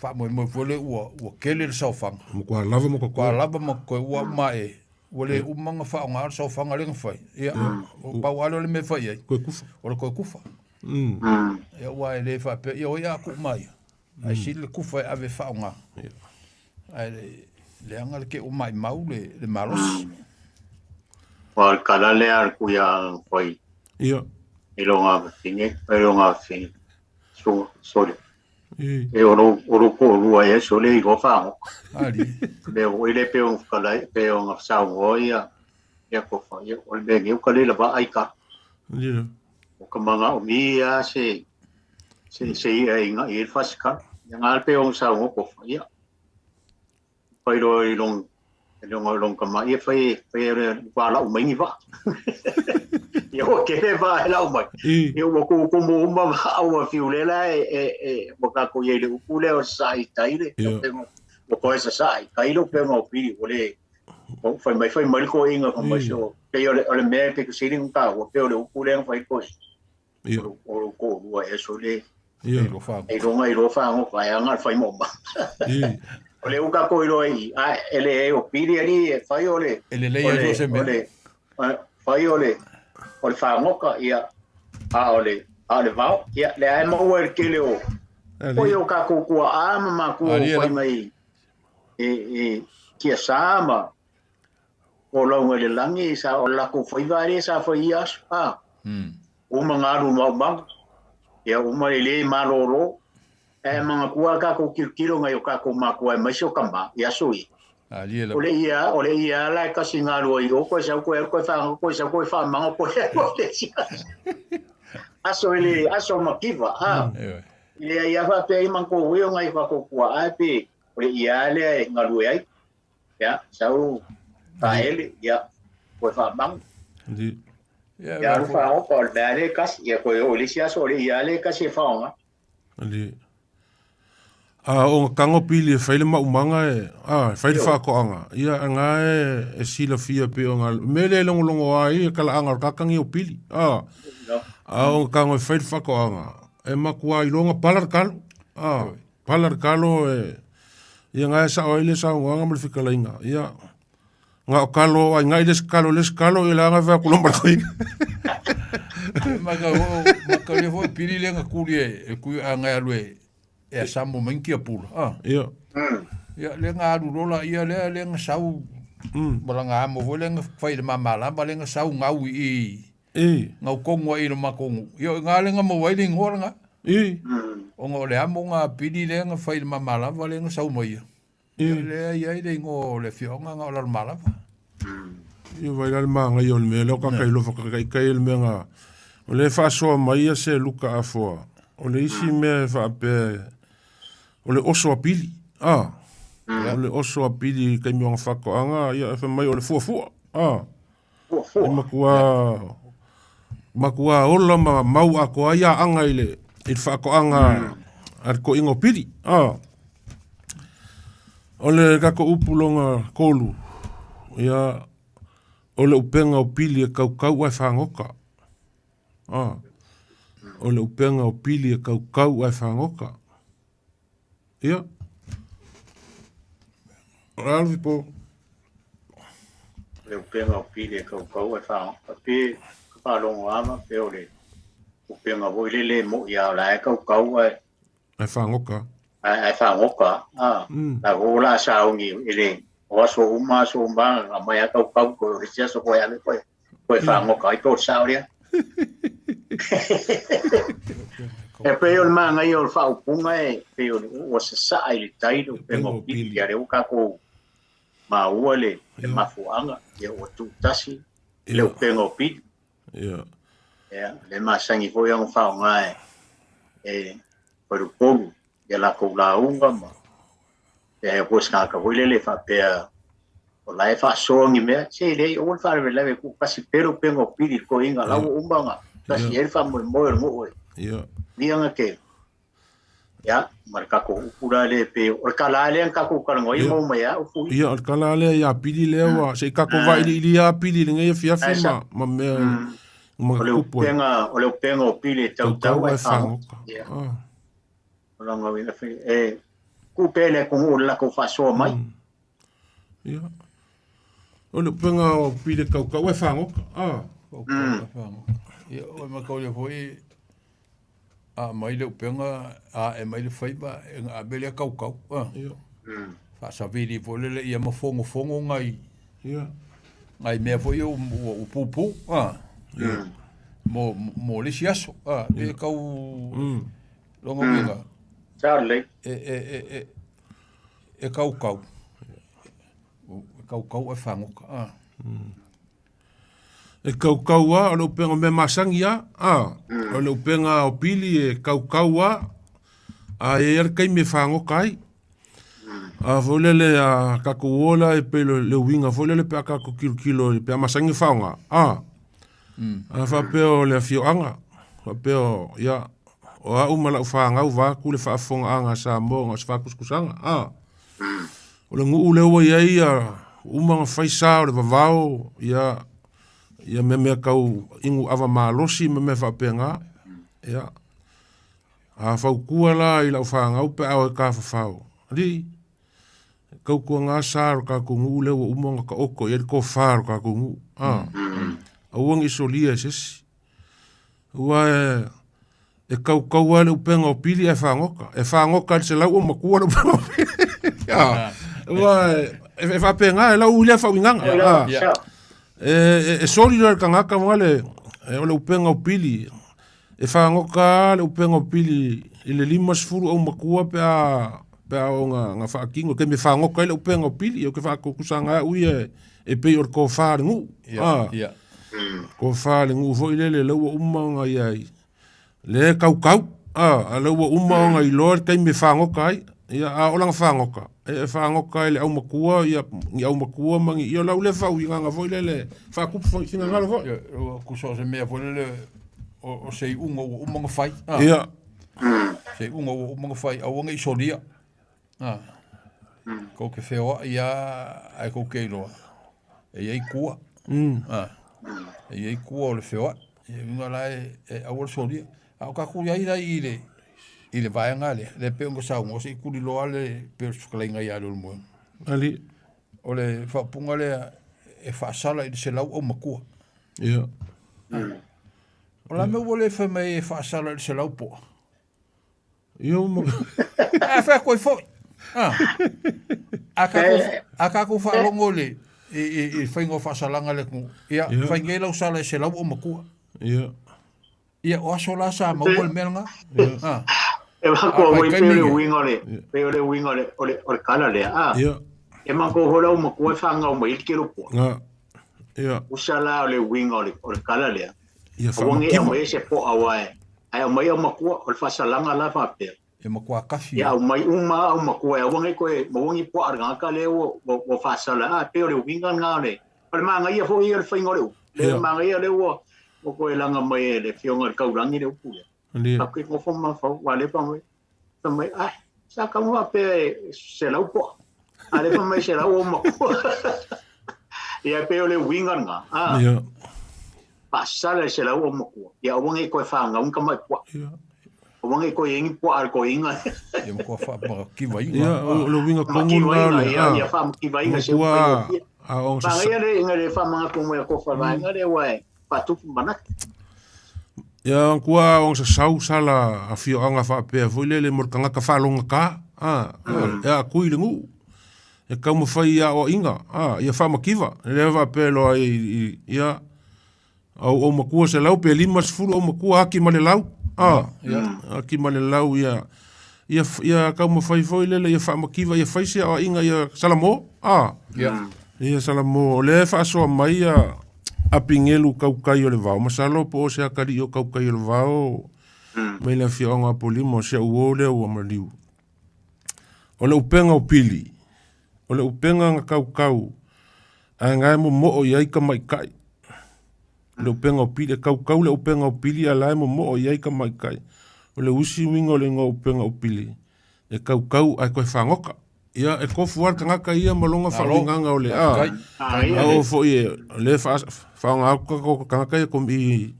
faamoemoe foi lea ua ua tele le saofaga. Matua lava ma Matua kokoe. lava ma kokoe ua uma e ua le uma ona faaaoga le saofaga lea na fai. Ia, o pau lava lea o le mea e fai i ai, Koe kufa. o le toe kufa. Ia aua e le faapea, ia oi a tuu mai ia. Ae sili le kufa e ave e faaaoga. Ae le leaga le ke ua maimau le, le malosi. Wa le kala lea a le kuia fai Ia. i longa fafine, i longa fafine. So, sole. I. E o lo o lo ko lua e sole i go fa. Ali. Me o ile pe o kala pe o nga sa o ia ia ko fa ia o le me ngi ka le la ba ai ka. Ia. O ka manga o mi ia se se se ia i nga i fa ska. Ia nga pe o sa o ko fa ia. Fai lo i long long long ka ma ia fai fai le pa la o mai ni va. Ia o ke le va la o mai. I. Ia ua ku ku mo uma va ua fiu le la e e e mo ka ko ia le upu le o sa i tai le. Ia. O ko sa sa i kai lo pe mo pi o le o fai mai fai mai ko inga ko mai so pe o le o le me pe ko siri ka o pe o le upu le fai ko Ia. o ko lua e so le Ia. Lo fa. e longa i lo fa ngo ka ya nga fai mo ma. I. O le uka ko i lo i a ele e o pili ali e fai o le E lelei o ai le so se o mea. le fai o le o le whangoka ia a o le a o le vao ia le ai maua e kele o o Ali. i o ka kukua a ma makua Ali, o fai la. mai e e kia sa ma o launga le langi sa o la ko fai vare sa fai ia aso a uma ngalu mau mau ia uma le le malolo e mga kua ka ko kirikiro ngai o ka ko makua e mai so kama ia sui Ali la. o le ia o le ia la ka singalu i o ko sa ko ko fa ko sa ko fa mango ko ko le si aso ele aso makiva ha Ioe. le ia fa pe man ko wio ngai fa ko kua a pe o le ia le e ngalu ai ya sau ta ele ya ko fa mang Ali. Ia ya va ru fo. fa o ko le le kas ya ko o le si aso le ia le kas e fa nga Ali. A o nga kango pili e fai le maumanga e, a, e fai le whaakoanga. Ia nga e, e sila fia pe o ngā, me le longo longo a i e kala anga o kakangi o pili. A, no a o nga kango e fai le whaakoanga. E makua i longa palar kalo. A, palar kalo e, ia nga e sao ai le sao nganga ma le fikalainga. Ia, nga o kalo, ai nga i le skalo, le skalo, i la nga wha kulomba koi. Ma ka o ma ka le fo pili le nga kuli e e kui a ngai alu e e asamu mai kia pula. Ah. Ia, Ia le nga alu lola ia le le nga sau malanga amo fo le nga fai le mamala ma le nga sau ngau i e, ngau kongo i le makongu. Ia nga le nga mo wai le ngola nga. e, O nga o le amo nga pili le nga fai le mamala va le nga sau mai ia. e. Ia le ia i le ngo le fionga nga o la malava. Ia vai la le maga ia o le mea lea o kakai lofa kakaikai le mea nga. O le faasoa mai ia se luka afoa. O le isi mea e faapea o le oso a pili. A. O le oso a pili i kaimi o nga whakoanga, ia e wha mai o le fuafua. A. fu E fu makua, makua ola ma mau a koa ia anga i le, i le whakoanga a le koinga o pili. A. O le kako upulonga kolu. Ia, o le upenga o pili e kaukau ai whangoka. A. O le upenga o pili e kaukau ai whangoka. Ia. O le alvi po. Le upenga o pili e kaukau e fa pe ka fa longo ama pe o le upenga voi le le mo ia la e kaukau e Ai whangoka. ai fa ngoka a la go la sa ongi ele O aso uma aso uma aumai lava kaukau toe o le isi aso toe ave toe toe faagoka ai po o le sao lea. E pei o le manaia o le faaupuga e pei o le ua sasaa i le tai le upega o pili, ia lea ua tatou maua le mafuaaga, ia ua tuutasi le upega o pili. Ia, le masani foi ona faaaoga e faleupolu ia latou lauga ma e foi se tagata foi lele faapea o la e faasoa ni mea, se leai, aua le faalavelave, tuutasi pea le upega o pili i le toeaina, la ua uma ona tasi i ai le faamoemoe o le nuu e ia na te ia ma le tatou upu la lea pei o le tala lea na tatou talanoa ai maua mai lava upu ia. Ia, o le tala lea ia Pili lea ua se i tatou vailiilia Pili i lenei afiafi ma ma mea ma o le upega o le upega o Pili e tautau ae faagoka. Ia. O lona uiga foi e kū pea i le atunuu i le latou faasoa mai. Ia. O le upega o Pili e tautau ae faagoka. Ia, o le mataulia foi a aumai le upega ae mai le faiva e ave lea kaukau. Ia. Faasavili foi lele ia ma fogofogo nai nai mea foi ia ua pupu mo le isi aso. Pe tau lona uiga Sao lelei. E kaukau, e kaukau ae fagota. E kaukau lava, o le upega o mea masani lava, a, o le upega o pili e kaukau lava, a i ai lava le taimi e fagota ai. A foi lele a tatou o la e pei le uiga foi lele pe a tatou tilotilo pe a masani ona faaaoga, a, a faapea o le afioaga, faapea o, ia, o au ma lau fanau vaeatu le faafofogaaga a Samoa ona o se faatusatusaga, a. O le nuu lea ua i ai ua uma ona fai sa o le vavao, ia, ia mea mea tau inu ava malosi ma mea faapena. Ia, a fautua la i lau fanau pe a o e tafafao, alii, tautuana sa o le tatou nuu lea ua uma ona taoto i ai le tofa o le tatou nuu. A, aua ne i solia e se isi. Aua e kaukau lava le upega o pili ae fagota. E fagota i le 100 o matua le upega o pili. Aua e faapena, e lau lea faauigaga. E soli loa le tagata ma le, o le upega o pili. E fagota lava le upega o pili i le 50 aumatua pe a pe a oo na faatino, taimi e fagota ai le upega o pili, ou te faatutusaga ai au ia e pei o le tofa a le nuu. Tofa a le nuu foi lele, lea ua uma ona i ai, lea e kaukau, a o lea ua uma ona iloa le taimi e fagota ai. Ia, a oo la ina fagota, e fagota e le aumatua, ia, ni aumatua ma ni, ia o lau lea faauigaga foi lele, faatupu finagalo foi. Ia, ua tusa o se mea foi lele, o se iuga ua uma ona fai. Ia. Se iuga ua uma ona fai, aua ne i solia. Tou te feoai lava ae tou te iloa e i ai tua. E i ai tua o le feoai. Ia uiga la e aua le solia. A o tatou i ai la i le i le vaega lea, lea pei ona saunoa se i tuliloa le pei o le fetalaiga ia Leulumoega. Ali. O le faaupuga lea e faasala i le 100 aumatua. Ia. O la mea ua le fai mai e faasala i le 100 poa. Ia uma. Ae fai atu ai foi. Ah. A tatou, a tatou faalogo i le i, i faiga o faasalaga a le atunuu. Ia, Ia. fai nei lau sala e 100 aumatua. Ia. Ia, o aso la sa maua le mea lena. Ah. E A matou fai foi taimi pei o le ia. uiga o le pei o le uiga o le o le o le tala lea a. Ia. E matou foi le aumatua e fanau mai ai le tele o poa. Nga. Ia. Usa la o le uiga o le o le tala lea. Ia Aua ne i faamativa. aumai se poa aua e ae aumai aumatua o le faasalaga la faapea. E matua kafi. Ia aumai uma aumatua e aua ne i toe maua ni poa a le tagata lea ua ua ua faasala a pei o le uiga lena o le o le manaia foi ia o le faiga o le upu. Le Ia. manaia lea ua ua toe laga mai e le Afioga i le Taulagi le upu lea. Ali. Tatou te nofo ma mafaufau aua lea fai mai fai mai ai sa tatau ona faapea e 100 poa. A lea fai mai 100 aumatua. Ia pei o le uiga lena a. Ia. Faasala i le 100 aumatua. Ia aua ne i toe fanau ni tamai puaa. Ia. Aua ne i toe i ai ni puaa a le toeaina. Ia matua faamativaina. Ia, o le uiga tonu lena o le Mativaina, ia, ia faamativaina se matua upu faigofie. a o sa Manaia le ina le faamanatu mai a tofa vaega lea aua e faatupu manatu. Ia matua o sasau sala afioaga faapea foi lele mo le tagata faalogata, a, e aatui i le nuu. E taumafai i aoaiga, a, ia faamativa. E le faapea loa i, i, ia, au aumatua 100 pe 50 aumatua aki ma le lau, a, aki ma le lau ia, ia, ia taumafai foi lele ia faamativa, ia fai se aoaiga ia salamo, a, ia salamo. O lea e faasoa mai ia apigelu kaukai o le vao, masalo po o se atalii o kaukai o le vao, mai le afioaga o Apolima, o si au uo lea ua maliu. O le upega o Pili, o le upega na kaukau ae na e momoo i ai tamaitai. O le upega o Pili, e kaukau le upega o Pili ae la e momoo i ai tamaitai. O le usi uiga o le igoa upega o Pili, e kaukau ae toe fagota. Ia, e tofu lava le tagata ia ma lona faauigaga o le a. A oo foi e, o lea e faaaoga atu tatou tagata ia i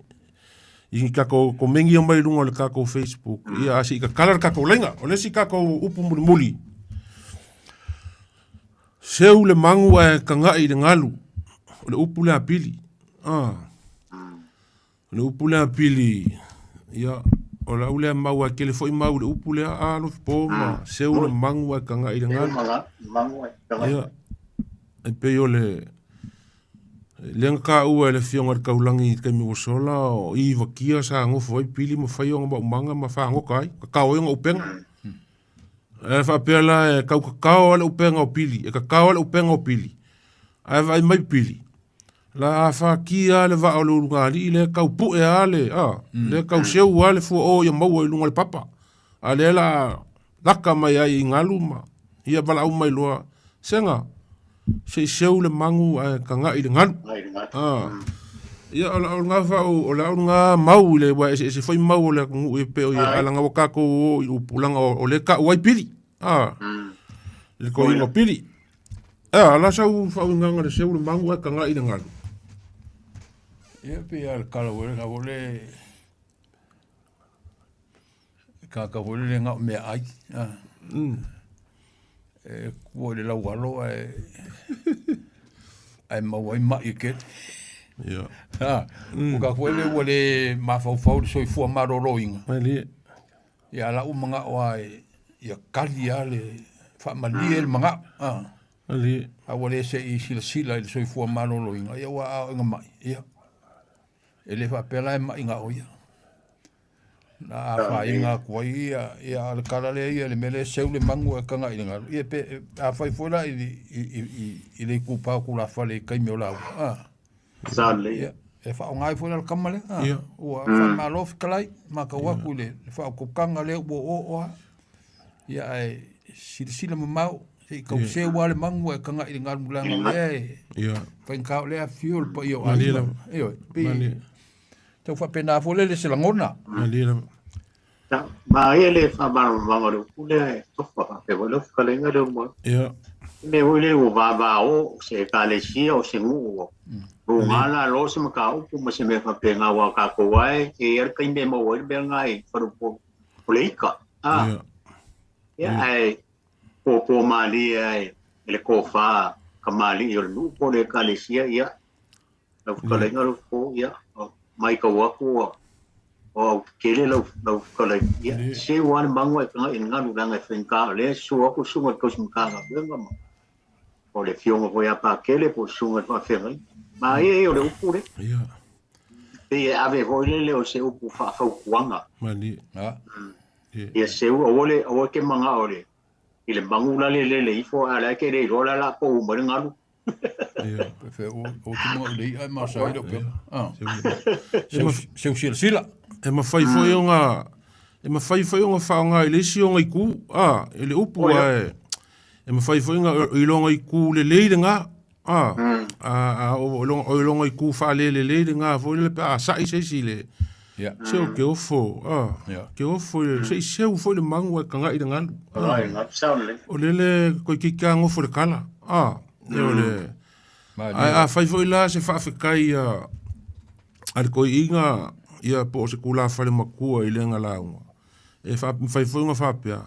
i tatou komeni ia mai luga o le tatou Facebook ia a sei tatala le tatou laina o le isi tatou upu mulimuli seu le magu ae taga'i i le galu o le upu lea a Pili a o le upu lea a Pili ia o lau lea mau ae tele foi mau i le upu lea a alofi po ma seu le magu ae taga'i i le galu ia e pei o le Lea na taua e le Afioga i le Taulagi i le taimi ua sola, o i vakia sa nofo ai Pili ma fai ona maumaga ma fagota ai, tatao ai ona upega. Ae faapea la e tau tatao lava le upega o Pili, e tatao lava le upega o Pili, ae vaai mai Pili, la a fatia lava le vaa o le ulugalii lea e tau pue lava le, a, lea e tau seu lava le fuaoo ia maua i luga o le papa. A lea la laka mai ai i galu ma ia valaau mai loa, Sega, se i seu le magu ae taga'i i le galu. Ah. Ia, o lau lena fau, o lau lena mau i le, ua eseese foi mau o le atunuu e pei o ia, leaga ua tatou o i upu, leaga o lea e tau ai pili. Ah. I le toeaina o pili. Ah, la sau faauigaga le seu le magu ae taga'i i le galu. Ia, pei lava o le tala foi lea, o le Kākau foi lele na o meaai. Ah. E kua i le laualo ae ae maua ai ma'i e kele. Ia. Ha. Mm. Ka foi le ua le mafaufau le soifua maloloina. Malie. Ia la u manga'o a e ia kali a le faamalie le manga'o. Ah. Malie. A ua le se i silasila i le soifua maloloina, ia ua aoga mai. Ia. E le faapea la e ma'i na o ia. Na afaina atu ai ia, ia a o le tala lea ia i le mea lea e seu le manu ae taga i le galu. Ia pe, afai foi la i, i, i, i, i le itupa o tulafale i taimi o lauga, a. Sa lelei. Ia, e faaaoga ai foi la le tama lea, a. Ia. Ua faamalo fetalai, matau atu i le, le faautautaga lea ua oooo lava. Ia ae silasila mamao, se i tau seu lava le manu ae taga i le galu leaga o lea e Ia. faigata o lea e afifio le paia o Malie aiga. lava. Ioe, pei Malie. Tau faapena foi lele se lagona. Malie lava. Maia le faamalamalamaga o le upu lea e tofa faapea foi lau fetalaiga lea ua Ia. mea foi lea ua vavao se ekalesia o se nuu ua luga la loa se mataupu ma se mea faapena aua tatou lava e i ai le taimi e maua ai le mea lena i faleupolu o le ika a Ia. ia ae pōpō malie lava e le tofa kamali'i o le nuu po o le ekalesia ia lau fetalaiga lau fofo, ia, matau atu ua o au tetele lau lau fetalaiga, ia, seu lava le magu ae tagai i le galu leaga e faigata o lea e susu atu le susuga i le tausi Matagaluega ma o le afioga foi ia Pakele po o le susuga i le faafeagaiga. Maia ia o le upu lea. Ia. Pei e ave foi lele o se upu faafautuaga. Malie. Ia seu aua le aua e te manao i le i le magu la le lele ifo ae o la e te le iloa la o le a pau mai le galu. Fe o o tu mo le ai ma sa ile pe. Ah. Seu silasila. E mafai foi ona e mafai foi ona faaaoga i le isi ona itu a i le upu ae e mafai foi ona i lona itu lelei lena a a o lona itu faalelelei lena foi lele pe a sa'i se isi i le se o ke ofo a ke ofo se i seu foi le magu ae taga'i i le galu o lele toeitiiti lava nofo i le kala a o le ae afai foi la se faafetai a a le toeaina ia po o se tulafale matua i lena lauga e mafai foi ona faapea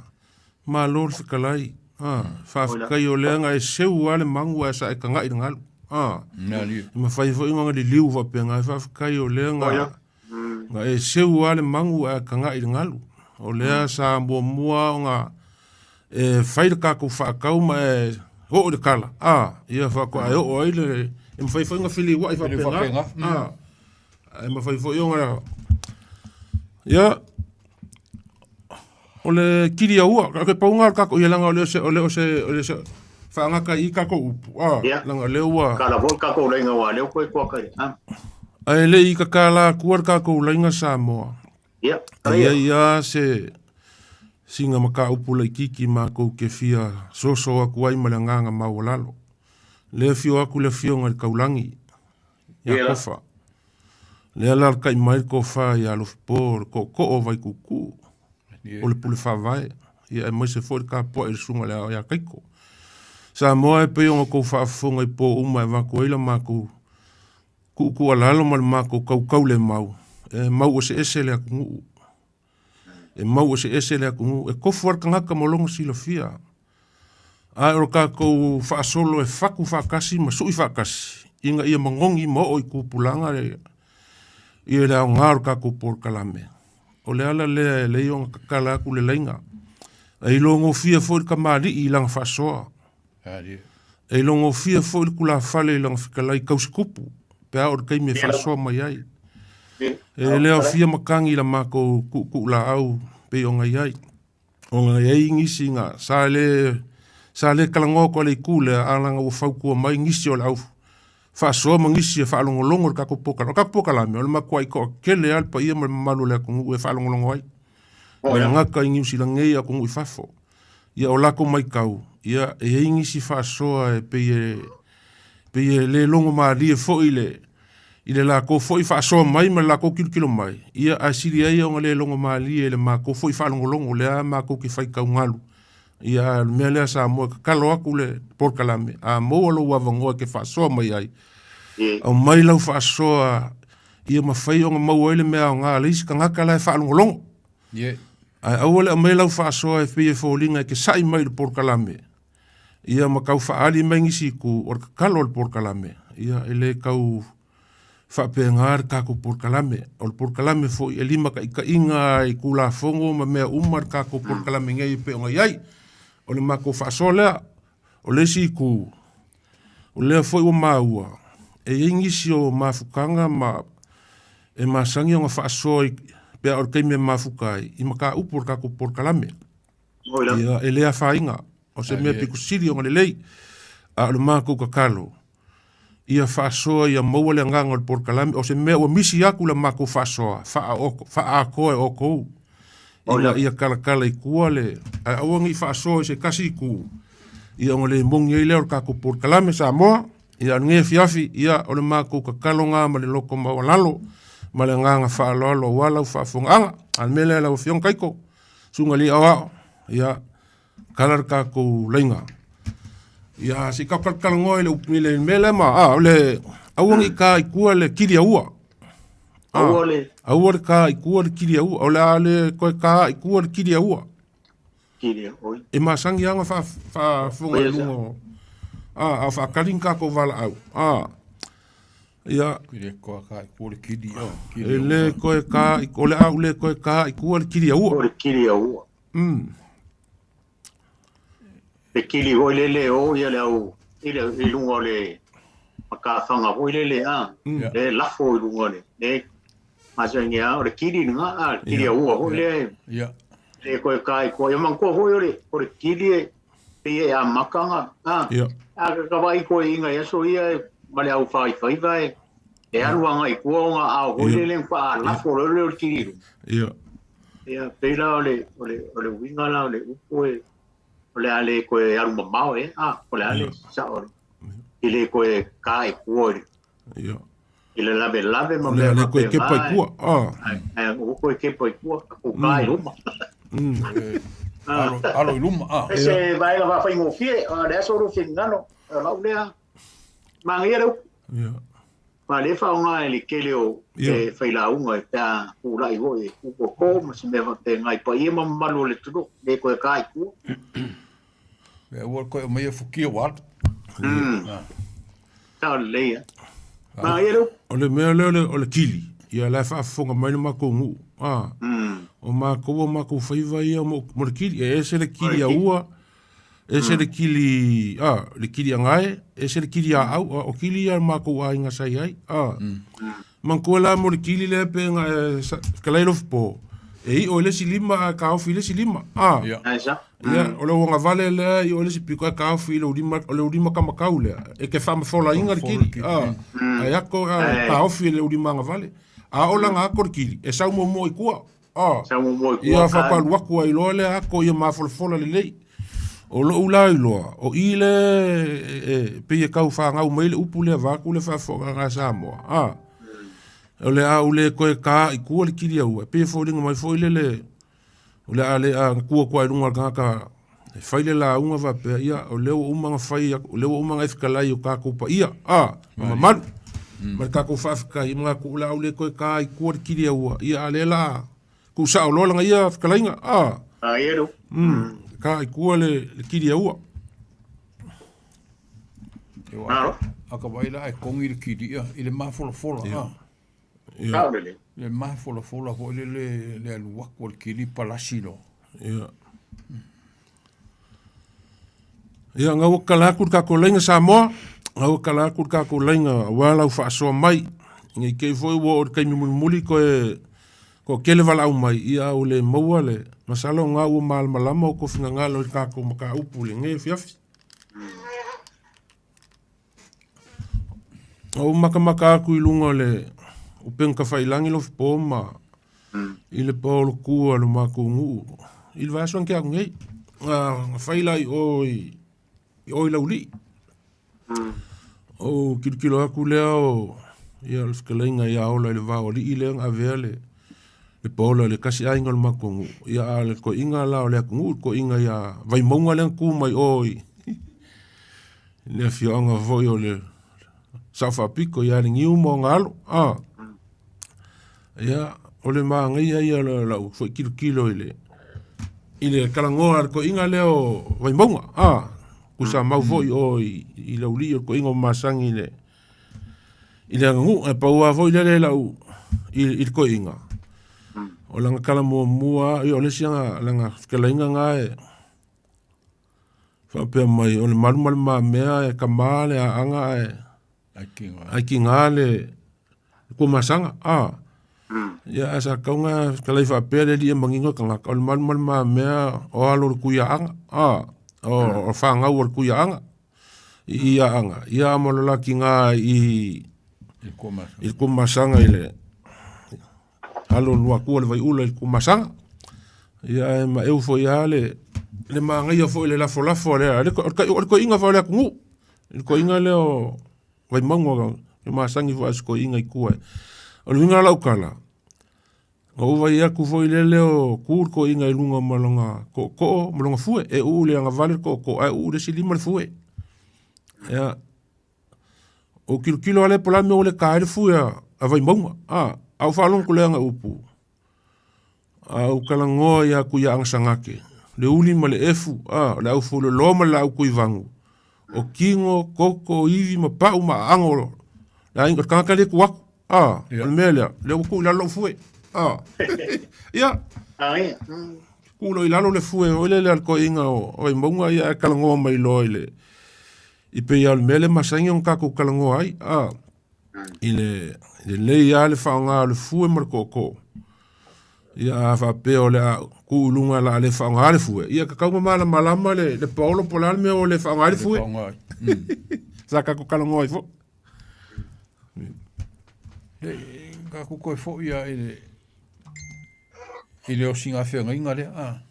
malo le fetalai a faafetai o lea na e seu lava le magu ae sa e taga'i i le galu a e mafai foi ona liliu faapena e faafetai o lea na na e seu lava le magu ae taga'i i le galu o lea sa muamua ona e fai le tatou faatau ma e Oo i le kala, a, ia faatoa e oo ai le, e mafai foi ona feliuai faapena, a, e mafai foi ona, ia, o le kili aua, ke pauga o le tatou, ia leaga o le o se, o le o se, o le se, faagata i i tatou upu, a, leaga o lea ua. Kala foi le tatou laina aua o lea ua toe toaka i le, a. Ae le i tatala atua le tatou laina Samoa. Ia, E i ai lava se sina mataupu laitiiti matou te fia soso atu ai ma le agaga maualalo. Lea afio atu le Afioga i le Taulagi ia Kofa. Lea alaalatai mai le tofa ia Alofipo o le tootoo o Vaituutuu, o le Pule Faavae, ia aemaise foi le tapuai i le Susuga i le Ao ia Taito. Samoa e pei ona outou faafofoga i po uma e avatu ai la matou tuutuualalo ma le matou tautaulemau, e mau eseese le atunuu. E mau eseese le atunuu, e tofu lava le tagata ma lona silafia. Ae o le tatou faasolo e fatu faatasi ma sui faatasi, ina ia manogi ma oo i tupulaga le, ia le aoga o le tatou polokalame. O le ala lea e lei ona tatala atu le laina. E iloagofie foi le tamalii i lana faasoa. E iloagofie foi le tulafale i lana fetalai tausitupu pe a oo i le taimi e faasoa mai ai. E le aofia matagi i la matou tuutuulaau pei ona i ai. Ona e i ai nisi na sa le sa le talanoa atu a le itu lea, a leaga ua fautua mai nisi o le au faasoa ma nisi e faalogologo i le tatou polokalame. O le tatou polokalame, o le matuai toatele lava le paia ma le mamalu o le atunuu e faalogologo ai. E le gata i Niu Sila nei a o atunuu i fafo. Ia o latou matau, ia e i ai nisi faasoa e pei e pei e le logo malie foi i le i le latou foi faasoa mai ma le latou tilotilo mai, ia ae sili ai ona le logo malie i le matou foi faalogologo lea matou te faitau galu. Ia ae o le mea lea Samoa e tatalo atu le polokalame, a maua lou avanoa e te faasoa mai ai, aumai lau faasoa ia mafai ona maua ai le mea aoga a le isi tagata la e faalogologo. Ae aua le aumaia lau faasoa e pei e foliga e te sa'i mai i le polokalame, ia ma tau faaali mai nisi itu, o le tatalo o le polokalame, ia e le tau faapena le tatou polokalame. O le polokalame foi e limataitaiga i Tulafono ma mea uma le tatou polokalame nei e pei ona i ai. O le matou faasoa lea. O le isi itu, o lea foi ua maua, e i ai nisi o mafutaga ma e masani ona faasoa i, pe a o le taimi e mafuta ai, i mataupu o le tatou polokalame. Ia, e le afaina, o se mea pito sili ona lelei. A o le matou tatalo, ia faasoa ia maua le agaga o le polokalame, o se mea ua misi atu la matou faasoa, faaatoa e outou, ina ia talatala i tua le, ae aua ne i faasoa i se tasi itu, ia ona le moni ai lea o le tatou polokalame Samoa. Ia, o lenei afiafi, ia, o le matou tatalo lena ma le loto maualalo ma le agaga faaaloalo aua lau faafofogaaga. A o le mea lea lau Afioga Taito, Susuga i le Alii Aoao, ia, kala le tatou laina. Ia, se i tatou talatalanoa i le, i le mea lea ma, a, o le, aua ne i ta i tua le kili aua. Aua le. Aua le ta i tua le kili aua. O le a le toe ta i tua le kili aua. Kili oi. E masani lava ona faafofoga i luga o, a, a o faatali ni tatou valaau. A, ia. E le toe ta i tua le kili aua. E le toe ta, o le a ou le toe ta i tua le kili aua. O le kili aua. Le kili foi lele e o ia le au i le i luga o le matafaga foi lele a le lafo i luga o le le masani a o le kili lena a le kili aua foi lea ia le koe kai ko ia manatua foi o le o le kili e pei e amata ona a a ka ka vaai koe i nai aso ia ma le au faifaiva e e alu agai i tua ona ao foi lele faalafo loa lea o le kili i luga. Ia. Ia, pei la o le, o le, o le uiga la o le upu e, o le a le toe alu mamao e, a, o le a le sao le, i le toe ka i tua i le, Ia. i le lavelave ma O le mea a le toe faapena kepa i e, tua. A. ai, ai, ua toe kepa i tua, tatou ka i luma. Alo, alo i luma, a. E se vaega faafaigofie, o le aso lou finagalo, o lau lea, manaia le upu. Ia. Aua o lea e faaaoga e le tele o Ia. failauga pe a tulai foi e tutoto ma se mea faapena i paia ma mamalu o le atunuu, le toe ta i tua. E aua le toe aumaia fukia ua alu. Sao lelei lava. Manaia le upu. O le mea lea o le, o le kili, ia la e faafofoga mai le matou nuu. A, o matou o matou faiva ia mo, mo le kili. E ese le kili aua, Ese le kili, a, le kili agae, ese le kili aau, a, o kili ia a le makou aiga sa i ai, a. Manatua la mo le kili lea pe na e fetalai Lofipo, e iʻo i le isi lima ae taofi i le isi lima, a. Ia. Ia, o le uagavale lea e iʻo i le isi pito ae taofi i lou lima, o le lima tamatau lea, e te faamafolaina le kili, a. Ae ato ae taofi e le lima agavale. A oo la na ato le kili, e sau muamua i tua. Ah, ia faapaalu atu ai loa lea ato ia mafolafola lelei. O lou la iloa, o i le e, pei e tau fagau mai le upu lea vaeatu le faafofogaaga a Samoa. Ah, o le a ou le toe ta i tua le kili aua, e pei e foliga mai foi lele, o le a le a tu atu lava i luga o le tagata e fai le lauga faapea, ia, o lea ua uma ona fai, o lea ua uma ona e fetalai i o tatou paia, a, ma mamalu, ma le tatou faafetai, manatu o le a ou le toe ta i tua le kili aua, ia, a o lea la a tuusao loa lana ia fetalaiga, a, ta i tua le kili aua. A ka vaai la e kogi le kili ia i le mafolafola, a. Ia. Le mafolafola foi lele le alu atu o le kili palasi loa. Ia. Ia, gau ua kala atu le tatou laina Samoa, gau ua kala atu le tatou laina aua lau faasoa mai. Ne i te i foi ua oo i le taimi mulimuli toe toatele valaau mai, ia a ua le maua le masalo o lena ua malamalama outou finagalo i le tatou mataupu i lenei afiafi. Na ou matamata atu i luga o le upega tafailagi Lofipo ma i le paolotu a lo matou nuu i le vaiaso na tea atu nei. Na fai la i o i o i Laulii. Ou tilotilo atu lea o ia le fetalaiga ia Ola i le va o alii lea na avea le le paola i le tasi aiga o le matou nuu. Ia a o le toeaina la o le atunuu, le toeaina ia Vaimauga lea na tu mai o i le afioaga foi o le Sao Faapito ia Leniu ma ona alo. A. Ia, o le manaia ia o lau foi tilotilo i le i le talanoa a le toeaina lea o Vaimauga. A. Tusa mau foi o i, i Laulii o le toeaina o Masani i le i le aganuu. Ae pau lava foi lele lau i, i le toeaina. O lana tala muamua, ia o le isi lana fetalaiga na e Faapea mai, o le malu ma le mamea e kama le aaga ae ae tiga le kuamasaga. A, ia ae sa tatau ona fetalai faapea le alii e manino le tagata, o le malu ma le mamea o alo o le Tuiaaga, a, o fanau a le Tuiaaga i Aaga, ia ma lo la tiga i le kuamasaga i le alo o Luatua le Vaiula i le Tuamasaga. Ia ae maeu foi lava le, le manaia foi le lafolafo a le, o le toeaina foi o le atunuu. Le toeaina lea o Vaimauga e masani foi a si toeaina i tua. O le uiga o lau tala, na ou vaai atu foi lele o tu le toeaina i luga ma lona tootoo ma lona fue. E uu le agavale le tootoo ae uu le isi lima le fue. Ia, Ou tilotilo lava lea po o le a le mea ua le ta ai le fue a Vaimauga. A, a ou faalogo atu lea ana upu, a ou talanoa ia atu ia Agasagate, le uli ma le efu, a, o le aufueloloa ma le laau tuivagu, o tino, toto, ivi ma pau ma aaga o le aiga, o le tagata lea e tu atu, a, o le mea lea, lea ua tuu i lalo lou fue, a, ia, tuu loa i lalo le fue foi lele a le toeaina o Vaimauga, ia ae talanoa mai loa i le, I pei lava o le mea lea e masani ona tatou talanoa ai, a, i le lelei lava le faaaoga o le fue ma le tootoo. Ia a faapea o le a tuu i luga o le a le faaaoga le fue, ia tatau ona malamalama le, le paolo po o le a le mea ua le faaaoga ai le fue. Sa tatou talanoa ai foi. Le, tatou toe foi lava i le, i le osiga feagaiga lea, a.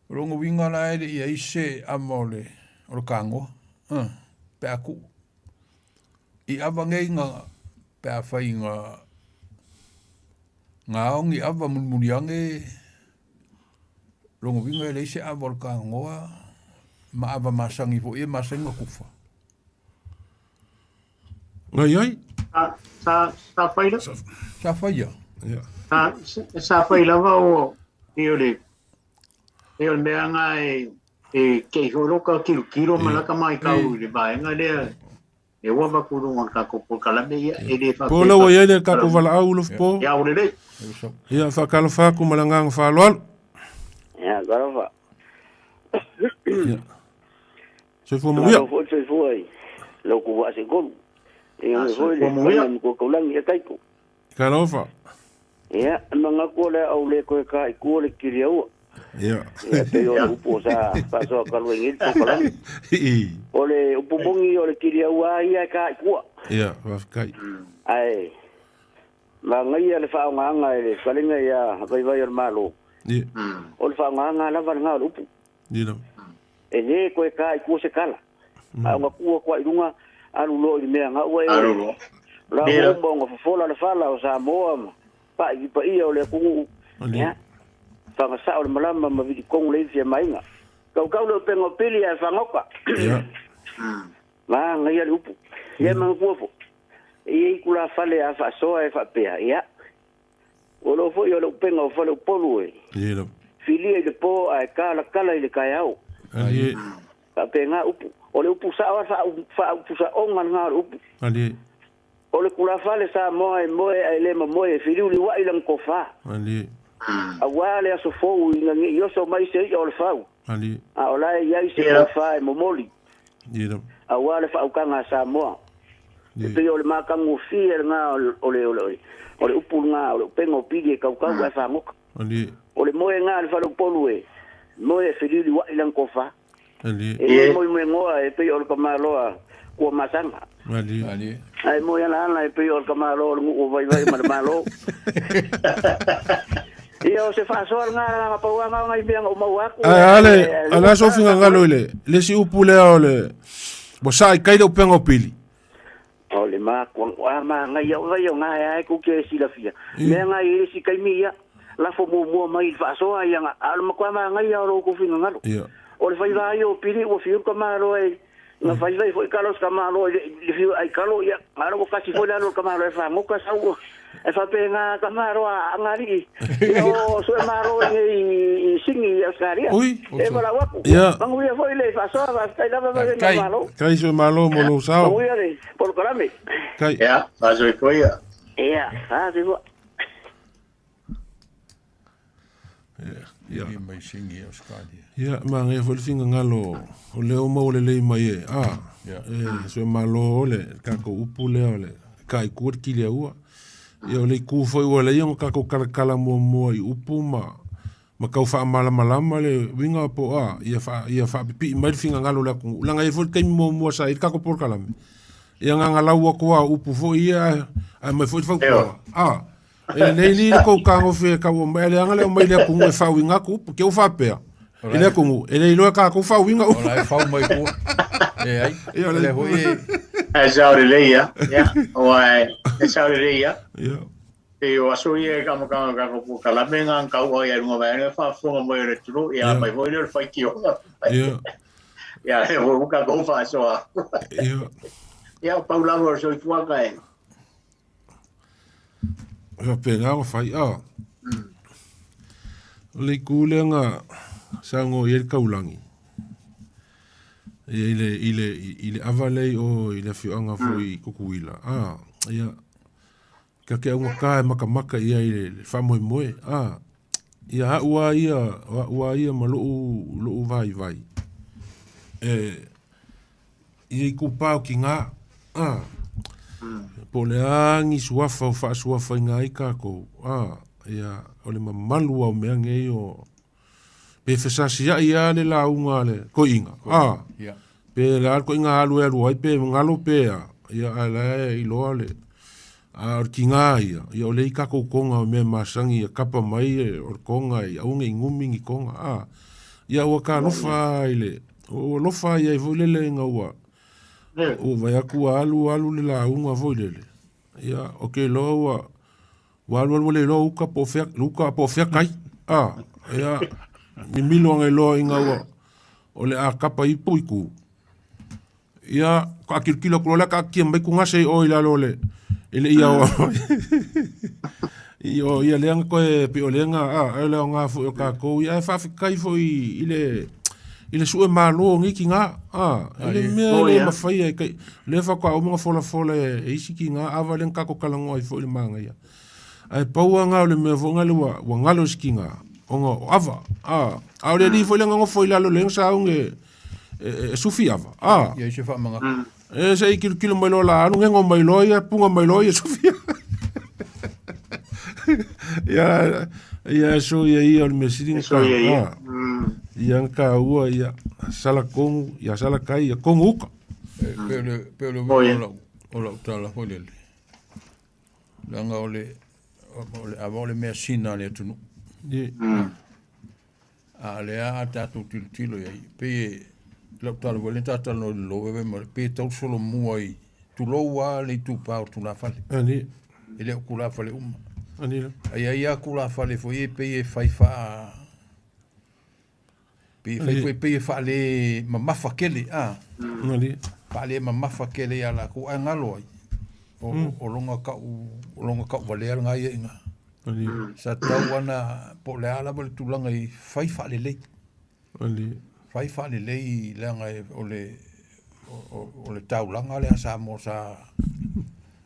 O lona uiga la e le i i ai se ava o le, o le kagoa, pe a tuu. I ava nei na, pe a fai na, na ao ni ava mulimuli ane, lona uiga e leai se ava o le kagoa ma ava masani foi ia e masani ona tufa. Na i ai? Sa, sa, sa fai lava. Sa fai ia. Yeah. Sa, sa fai lava o, i o le, i o le mea nga e, e kei holo ka kilokilo ma laka mai kau i le vaega lea, e ua vaku lunga o le tatou polokalame ia, e le faapea. Po la ua i ai le tatou valaau Lofipo. Ia, ua lelei. Ia, faatalofa atu ma le agaga faaaloalo. Ia, talofa. Ia. Soifua manuia. Malo foi le soifua i la outou vaa seitolu. Ia Ah, foi le soifua manuia. paia matua taulagi ia taito. Talofa. Ia, e manatu o le a ou le toe ta i tua le kiliaua. Ia. Ia, pei o le upu o sa faasoa talu ai nei le polokalame. O le upu moni o le kiliaua lava ia e ta i tua. Ia, faafetai. Ae manaia le faaaogaga e le fetalaiga ia Vaivai o le Malo. Ia. O le faaaogaga lava lena o le upu. Ia lava. E lē toe ta i tua se tala. A o na tu atu ai i luga, alu loa i le mea na ua e Alu loa. La Ia. ua uma ona fofola le fala o Samoa ma pa'i i paia o le atunuu. Ia, fagasa'o le malama ma vilitonu le ifi a maiga. Kaukau le upega o pili ae fagoka. Ia. Manaia le upu. Ia e manatua foi. E i ai tulafale a faasoa e faapea, ia, ua iloa foi o le upega o Faleupolu e Ia lava. filia i le po ae kalakala i le taeao. Alie. Faapena upu. O le upu sa'o lava faaupu sa'oga lena o le upu. Alie. O le tulafale Samoa e moe ae le mamoe e filiuliua'i lana tofā. Alie. Auā le aso fou ina ne'i oso mai se i'a o le fau. Alie. A o la e i ai se Ia. tofā e momoli. Ia lava. Auā le faautaga a Samoa. E Ia. pei o le matagofie lena o le o le o le o le upu lena o le upega o pili e kaukau ae fagoka. Alie. O le moega a le faleupolu e moe e feliuliua'i lana tofā. Alie. E le moemoegoa e pei o le kamaloa kua masaga. Alie. Alie. Ae moe alaala e pei o le kamaloa o le nuu o vaivai ma le Malo. Ia o se faasoa lena lana pauaga ona i mea na ou maua atu. Ae ale, ale aso fingagalo i le, le isi upu lea o le, ua saa i kai le upega o pili. O le makuaga, a manaia o vai o gā e ae kou te silafia. Mea gā i le isi taimi ia, lafo muamua mai i le faasoa ia ga, a o le matua manaia o lo outou finagalo. Ia. O le faiva ai o pili ua fiu le tamaloa e, na faifai foi kalo se tamaloa i le i le fiu ai kalo ia, a o le ua kasi foi le alu o le tamaloa e fagoka sau e faapena tamaloa a agalii. Ia o Suemalo i nei i Sini i Australia. Ui. E valaau atu. Ia. Manuia foi le faasoa, faafetai lava ma le Faafetai. Malo. Kai Suemalo mo lou sao. Manuia le polokalame. Kai. Ia, faasoifua ia. Ia, faasoifua. Ia. I mai Sini i Australia. Ia, manaia foi le fingagalo o lea ua maua lelei mai e, a, Ia. e Suemalo o le tatou upu lea o le kaikua le kiliaua. Ia o le itu foi ua leai ona tatou kalakala muamua i upu ma ma tau faamalamalama le uiga po o a, ia faa, ia faapipii mai le fingagalo o le atunuu. Leaga e i ai foi le taimi muamua sa i ai le tatou polokalame, ia gagalau atu lava o upu foi ia ae ae aumai foi le fautuaga. A, e lelei alii le tou tagofi e tau aumai, ae leaga le aumai i le atunuu e faauiga atu upu. Te u faapea, i le atunuu, e le iloa e tatou faauiga upu. O la e fau mai tua. E ai. Ia, o le Le hoi e. Ae sao lelei ia. Ia, aua e sao lelei ia. Ia. Pei o aso ia e kamakama o tatou polokalame ga tau ai luga mai ai faafofoga mai o le atunuu, ia mai foi lea o le faitioga. Ia. Ia, e foi ua tatou faasoa. Ia. Ia, o pau lava o le soifuaga e. E faapena ona fai, a. O le itu lea na saunoa i ai le taulagi, ia i le, i le, i le ava lea i o i le afioaga foi i Tutuila, a, ia, ta te augata e matamata i ai i le faamoemoe, a, ia a'u lava ia, o a'u lava ia ma lo'u, lo'u vaivai, e, ia itupa o tiga, a, po o le a ni suafa o faasuafaina ai tatou, a, ia, o le mamalu lava o mea nei o, pe fesasia'i lava le lauga a le toeaina, a, Ia. pe o le a le toeaina alu e alu ai, pe galo pe a, ia, ae la e iloa le, a o le tiga ia, ia o lea i tatou toga o mea masani ia kapa mai o le toga ia aua ne i gumi ni toga, a, ia ua talofa lava i le, ua alofa i ai foi lele ina ua, ua vaai atu ua alu alu le lauga foi lele, ia, ou te iloa ua, ua alu alu ua le iloa uka po o fea, uka po o fea kai, a, ia, mimilo ane loa ina ua, o le a kapa ipu i tu. Ia, ka kilokilo atu loa lea taatia mai tugase i o i lalo o le, e le i ao i o ia lea na toe pei o lea na, a, ai o le aoga foi o tatou, ia ae faafetai foi i le, i le sue malo o nei tiga, a, e le mea e le mafai e kai, lea faatoa uma ona folafola e isi tiga, ava lea na tatou talanoa ai foi i le manaia. Ae pau lava na o le mea foi lea ua, ua galo i se tiga, Ona o ava. A, a o le alii foi le gagofo i lalo le sauge e sufi ava. A. Ia i se faamagata. E se i kilokilo mai loa la alu gego mai loa ia puga mai loa ia sufi. Ia ia so ia ia o le mea sili na So ia ia. ka. Ia ka ua ia sala kongu, ia sala kai ia kongu uka. E, pe o le Oh, ia. o lau o lau tala foi lele. Leaga o le o le ava o le mea sina a le atunuu. Ie. A lea a tatou tilotilo i ai, pei e lau tala foi lea ta talanoa i le lowewe ma pei e tau solomua i tulou lava le itupa o tulafale. Ani. E le o tulafale uma. Ani la. Ai ai lava tulafale foi e pei e fai faa pei e fai foi pei e faale mamafa tele a. Ani. Faale mamafa tele ia latou ae galo ai. O, o loga kau o loga kau valea lena ia i ina. Ani. Sa tatau ana po o le a lava le tulaga i fai faalelei. Ani. Fai faalelei leaga e o le o le taulaga lea a Samoa sa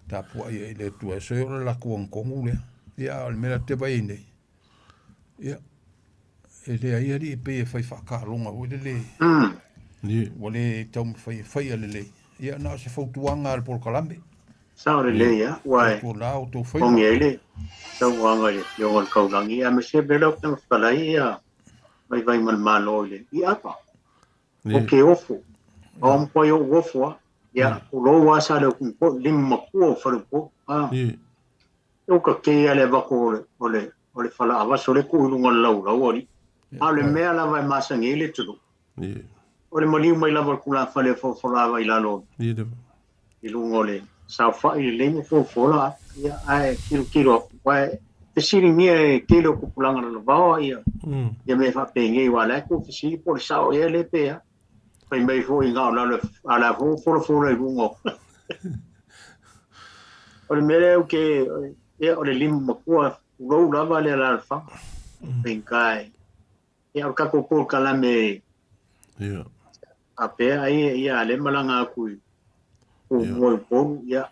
tapuai ai i le Atua e soe o le latou agatonu lea. Ia a o le mea latou te vaai ai nei, ia e leai alii e pei e fai faataaloga foi lele ua le taumafai e faia lelei. Ia na o se fautuaga a le polokalame. Sao lelei a, ua e Tautua la outou faiva. Ongi ai le saunoaga i le Afioga i le Kaulagi, aemaise pea lau Afioga Fetalai ia vaivai ma le Malo i le i ava. O ke ofo, o makuai ou ofo a, ia, o lou a sa le o lima makua o Faleupolu. A, o ka kei a le avako o le, o le, o le fala avaso le ku i luga o le laulau ali. A o le mea lava e masani ai le atunuu. O le maliu mai lava o le tulafale e folafola ava i lalo i luga o le saofai lelei ma folafola ia ae kilokilo atu aua e fesiligia e tele o tupulaga lalovaoa ia ia mea faapenei aua o la e tuu fesili po o le sao ea lea pe a fai mai foi na o lalo a o la foi ua folafola i luga o o le mea lea ou te ia o le lima matua tulou lava le alaalafaga faigata e ia o le tatou polokalame faapea ai ia lea e malaga atu i Tumua i Upolu ia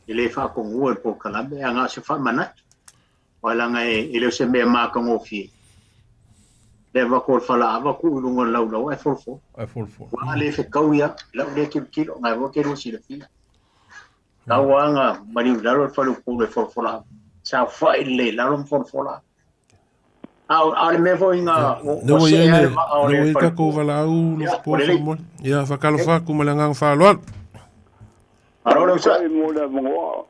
e le faatonua i le polokalame ae na o se faamanatu aua leaga e le o se mea matagofie le avatu o le falaava tuu i luga o le laulau ae folafola. Ae folafola. Ua le fetau ia lau lea tilotilo na e te lua silafia. Tau lava na maliu i lalo le faleupolu e folafola saofai lelei i lalo ma folafola. A o le mea foi na Le ua ua see iai lava le le vaa o le le ua iai tatou faleupolu. valaau Ia, Lofopo ua lelei. faamolemole. Ia faatalofa atu ma le agaga faaaloalo. Malo le usa. Faafetai mo le avanoa.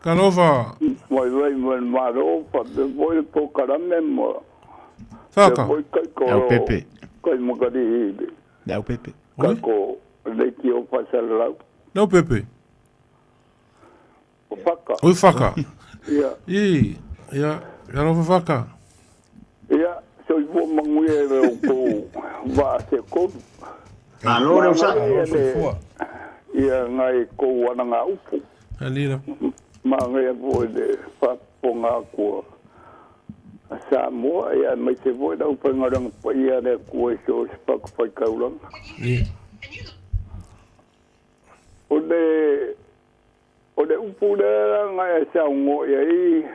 Talofa. Vaivai ma le Malo faapea foi le polokalame ma Faka. faapea foi Le au pepe. kai makali'i i le Le au pepe. Oi. kako leitio faasalalau. Le au pepe. O Faka. Oi Faka. Ia. I. Ia, talofa Faka. Ia, soifua manuia i le outou vaa se tolu. Malo le usa. Manaia le Soifua. ia ngai kou alagaupu. Alila. Manaia foi le faafofoga atu a Samoa, ia aemaise foi le aufaigaluega paia a le Atua i so o se fatafaitaulaga. O le o le upu lea la na e saunoa i ai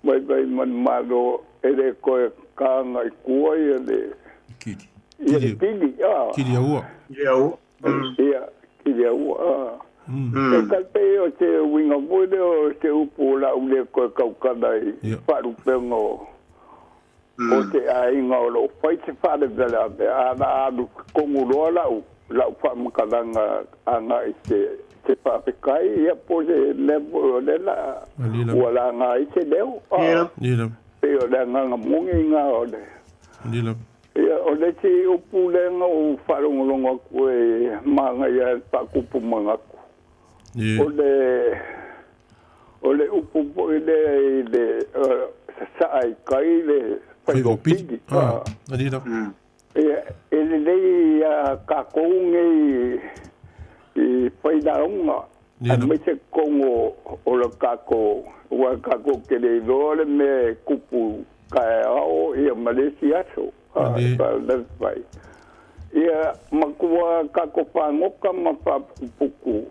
vaivai ma le Malo e le toe taga i tua ia le Kili. ia le kili a. Kili aua. Kili aua. Ia, kili aua a. E tai pei o se uiga foi lea o se upu o le a ou le toe tautala i faalupega o o se aiga o lo o fai se faalavelave, a o le a alu tonu loa lau lau faamatalaga agai i se se faafetai, ia po o se mea foi o lea la ua laga ai se leo. A pei o le agaga moni lena o le Ia, o le isi upu lea na ou faalogologo atu e manaia ai le faatupu manatu, o le, o le upu foi lea i le sasaa i tai le faiva o pili. Ia, e lelei ia tatou nei i failauga, aemaise totonu o le tatou, aua tatou te le iloa le mea e tupu taeao ia ma le isi aso. Faalavelave. Ia matua tatou fagota ma faaputuputu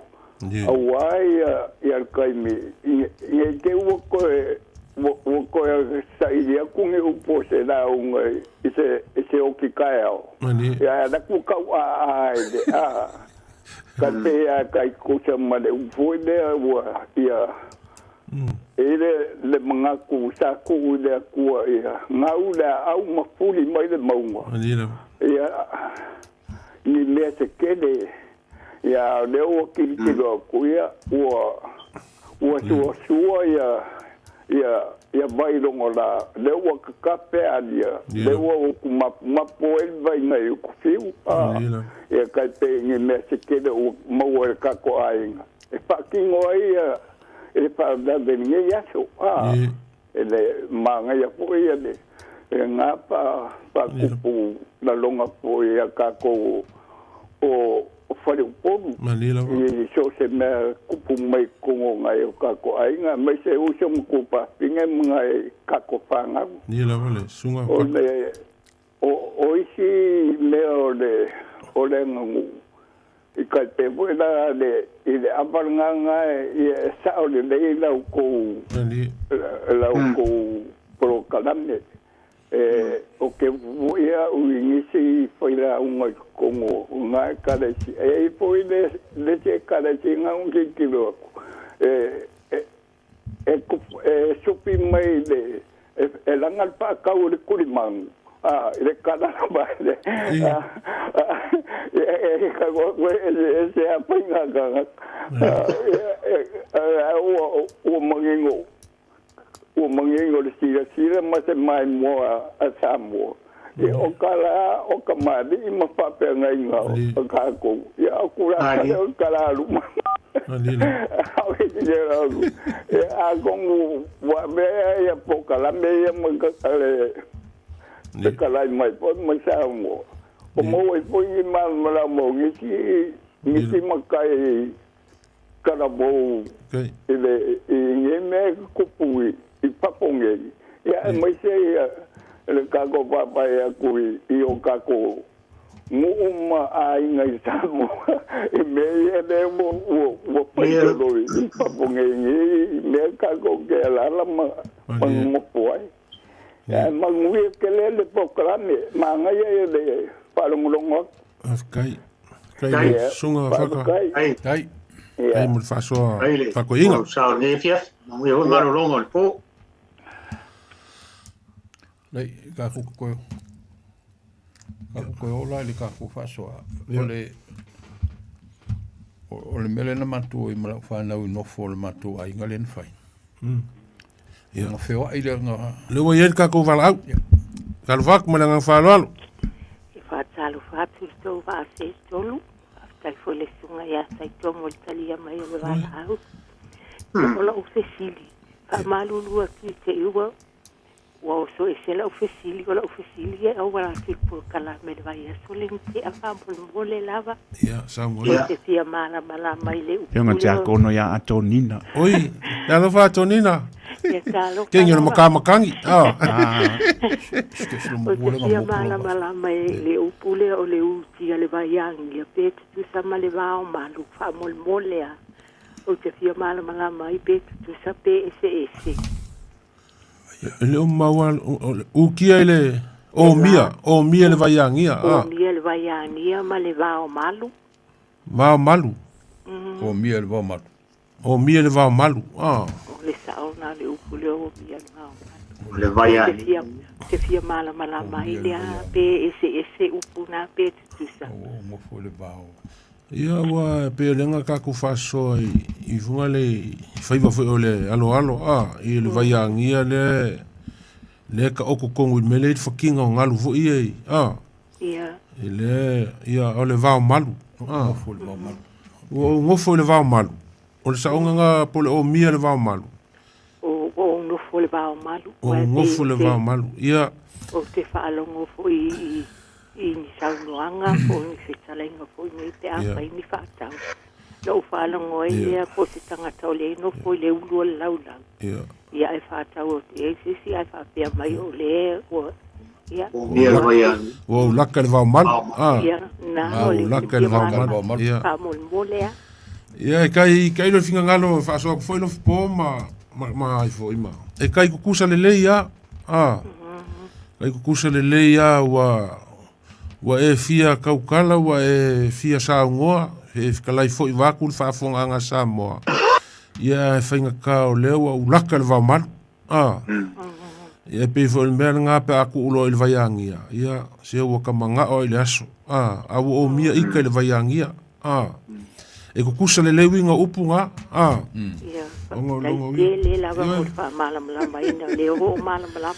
aua ia le taimi, ne i te i ua toe Ua koe saili aku ni upu o se lauga i se i se oki kaeao. Ia ala ku kau a a i le a. Ka te a kai kusa ma le upu i lea ua ia. E le le mangaku sa ku i le akua ia. Ngau le au ma fuli mai le maunga. Ia ni mea se kele. Ia lea ua tilotilo aku ia ua ua suasua ia ia ia vailogo la lea ua kakape alia lea ua uku mapumapu ai le vaiga i uku fiu a ia kai pe ni mea se kele ua maua e le kako aiga e faatino ai ia i le faalavelave i lenei aso a e le magaia foi ia le e ngā pa paakupu laloga foi a kakou o o Faleupolu i so o se mea kupu mai totonu o nai o kakou aiga aemaise uso ma tupafine ma nai kako fanau. O le o o isi mea o le o le aganuu i kai pe foi la le i le ava le gagae ia e sao lelei la outou la outou polokalame e o ke foi a'u i nisi failauga i totonu o na ekalesia e i ai foi le le isi ekalesia na ou tilotilo atu e e e e supi mai le e laga le faatau o le tulimanu a i le kala lava le e e se a faiga tagata ua ua manino ua manino le silasila ma se maimoa a Samoa ia o kala o kamali'i ma faafeagaiga o tatou ia o tulaga o kala luma atonu ua avea ia polokalame ia ma le fetalai mai foi ma Samoa o maua ai foi ni malamalama o nisi nisi matai talavou i le i nei mea e tutupu i fafo nei ia aemaise ia le tatou vaavaai atu i o tatou nuu ma aiga i Samoa i mea ia lea ua ua ua faitolo i fafo nei i mea tatou te alaala ma ma nonofo ai. Ae manuia tele le polokalame, manaia ia le faalogologo atu. Faafetai. Faafetai i le susuga Faka. Faafetai. Faafetai mo le faasoa faakoiina. Sao nei afiafi. Manuia foi malologa o le po. Lei, ka ku koe. Ka ku koe ola i le ka ku faasoa. O le o le mea lea na matou i ma lau whanau i nofo o le matou aiga lea na fai. Ia. Na wheoai lea nga... Le ua i ai le tatou valaau. Talofa atu ma le agaga faaaloalo. E faatalofa atu i le tou vaasetolu. Faafetai foi i le susuga ia Taito mo le talia mai o le valaau. O lou fesili, faamalulu atu i te i ua Ua oso ese lau fesili, o lau fesili e auala atu i le polokalame i le vaiaso lea na tea faamolemole lava. Ia, saunoa ia. Ou te fia malamalama i le upu Afioga lea. Tiakono ia Atonina. Oi, le alofa Atonina. Ia talofa Kengi o le lava. makamakagi. Ah. Ah, Ou te fia malamalama i le upu lea o le uti a le vaiagia pe tutusa ma le vao malu faamolemole a. Ou te fia malamalama ai pe tutusa pe eseese. E le o maua ukia i le omia, omia le vaiagia. Ah. Omia le vaiagia ma le vao malu. Vao malu. Omia le vao malu. Omia le vao malu. Ah. O le sao na le upu le omia le vao malu. Le vaiagia. Te fia malamalama ai lea pe eseese upu na pe tutusa. O ngofo le vao. Ia ua pei o lea tatou faasoa i fuga le i faiva foi o le aloalo a i le vaiagia lea lea taoto tonu i le mea lea i le fatiga o galu foi ia i a Ia. I le ia o le vao malu a Nofo i le vao malu. Ua ou nofo i le vao malu. O le saoga na po o le omia le vao malu. O ua ou nofo i le vao malu. Ua ou nofo i le vao malu. Ia. Ou te faalogo foi i i ni saunoaga po o ni fetalaiga foi nei pe a fai ni faatau. Na ou faalogo ai lea po o se tagata o lea e nofo i le ulu o le laulau. Ia ae faatau atu i ai se isi ae faapea mai o lea ua ia. Ua ou laka i le vao malu. Ia, na o le Ua ou laka i le vao malu. Ia. Faamolemole a. Ia, e kai kai lo finagalo e faasoa atu foi lo po ma ma ma ai foi ma. e kai kukusa lelei a. A. Kai kukusa lelei a ua ua e fia kaukala ua e fia saugoa e fetalai foi vaeatu le faafofogaaga a Samoa. Ia e faigata o lea ua ulaka le vaomalu. A. Ia e pei foi o le mea lena pe a tuu loa i le vaiagia, ia se ua ta manao ai i le aso. A, a ua omia ita i le vaiagia. A. E tutusa lelei uiga o upu na. A. Ia, faafetai tele lava mo le faamalamalamaina o lea ua ou malamalama.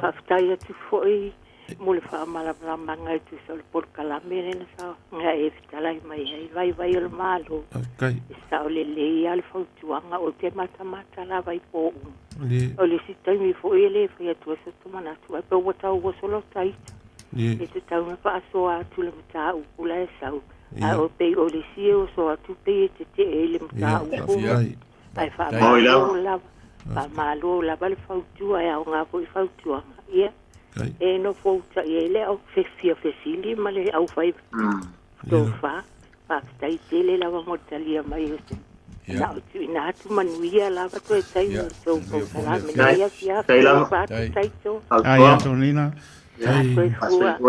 Faafetai atu foi mo le faamalamalamaga e tusa o le polokalame lea na sa na e fetalai mai ai vaivai o le Malo. E sao lelei lava le fautuaga, ou te matamata lava i po uma. O le isi taimi foi e le fai atu ai so manatu, ae pe ua tau oso lota ita. E tatau ona faasoa atu le mataupu la e sau. Ae o pei o le isi e oso atu pei e tetee i le mataupu. Ae faamalo lava, faamalo lava le fautua e aoga foi fautuaga. Ia, e nofo uta i ai le au fia fesili ma le au fai tofa. Faafetai tele lava mo le talia mai o se na o tuuina atu manuia lava toe taimi o le tou polokalame nei afiafi. Alofa atu Taito. Ai Antonina. Soifua.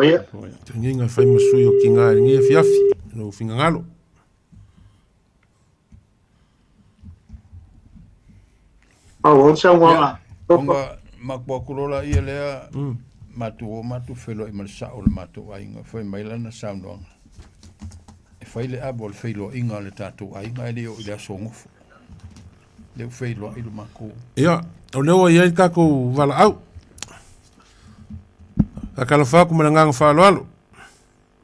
Tagiga fai ma sui o tiga i lenei afiafi lou finagalo. Au saunoaga. Onga makuaku lola ia lea matou o matou feiloai ma le sao o le matou aiga fai mai lana saunoaga e fai le ava o le feiloaiga a le tatou aiga ae le oo i le aso gofo lea ua feiloai lo makou. Ia, o lea ua i ai le tatou valaau. Faatalofa atu ma le agaga faaaloalo.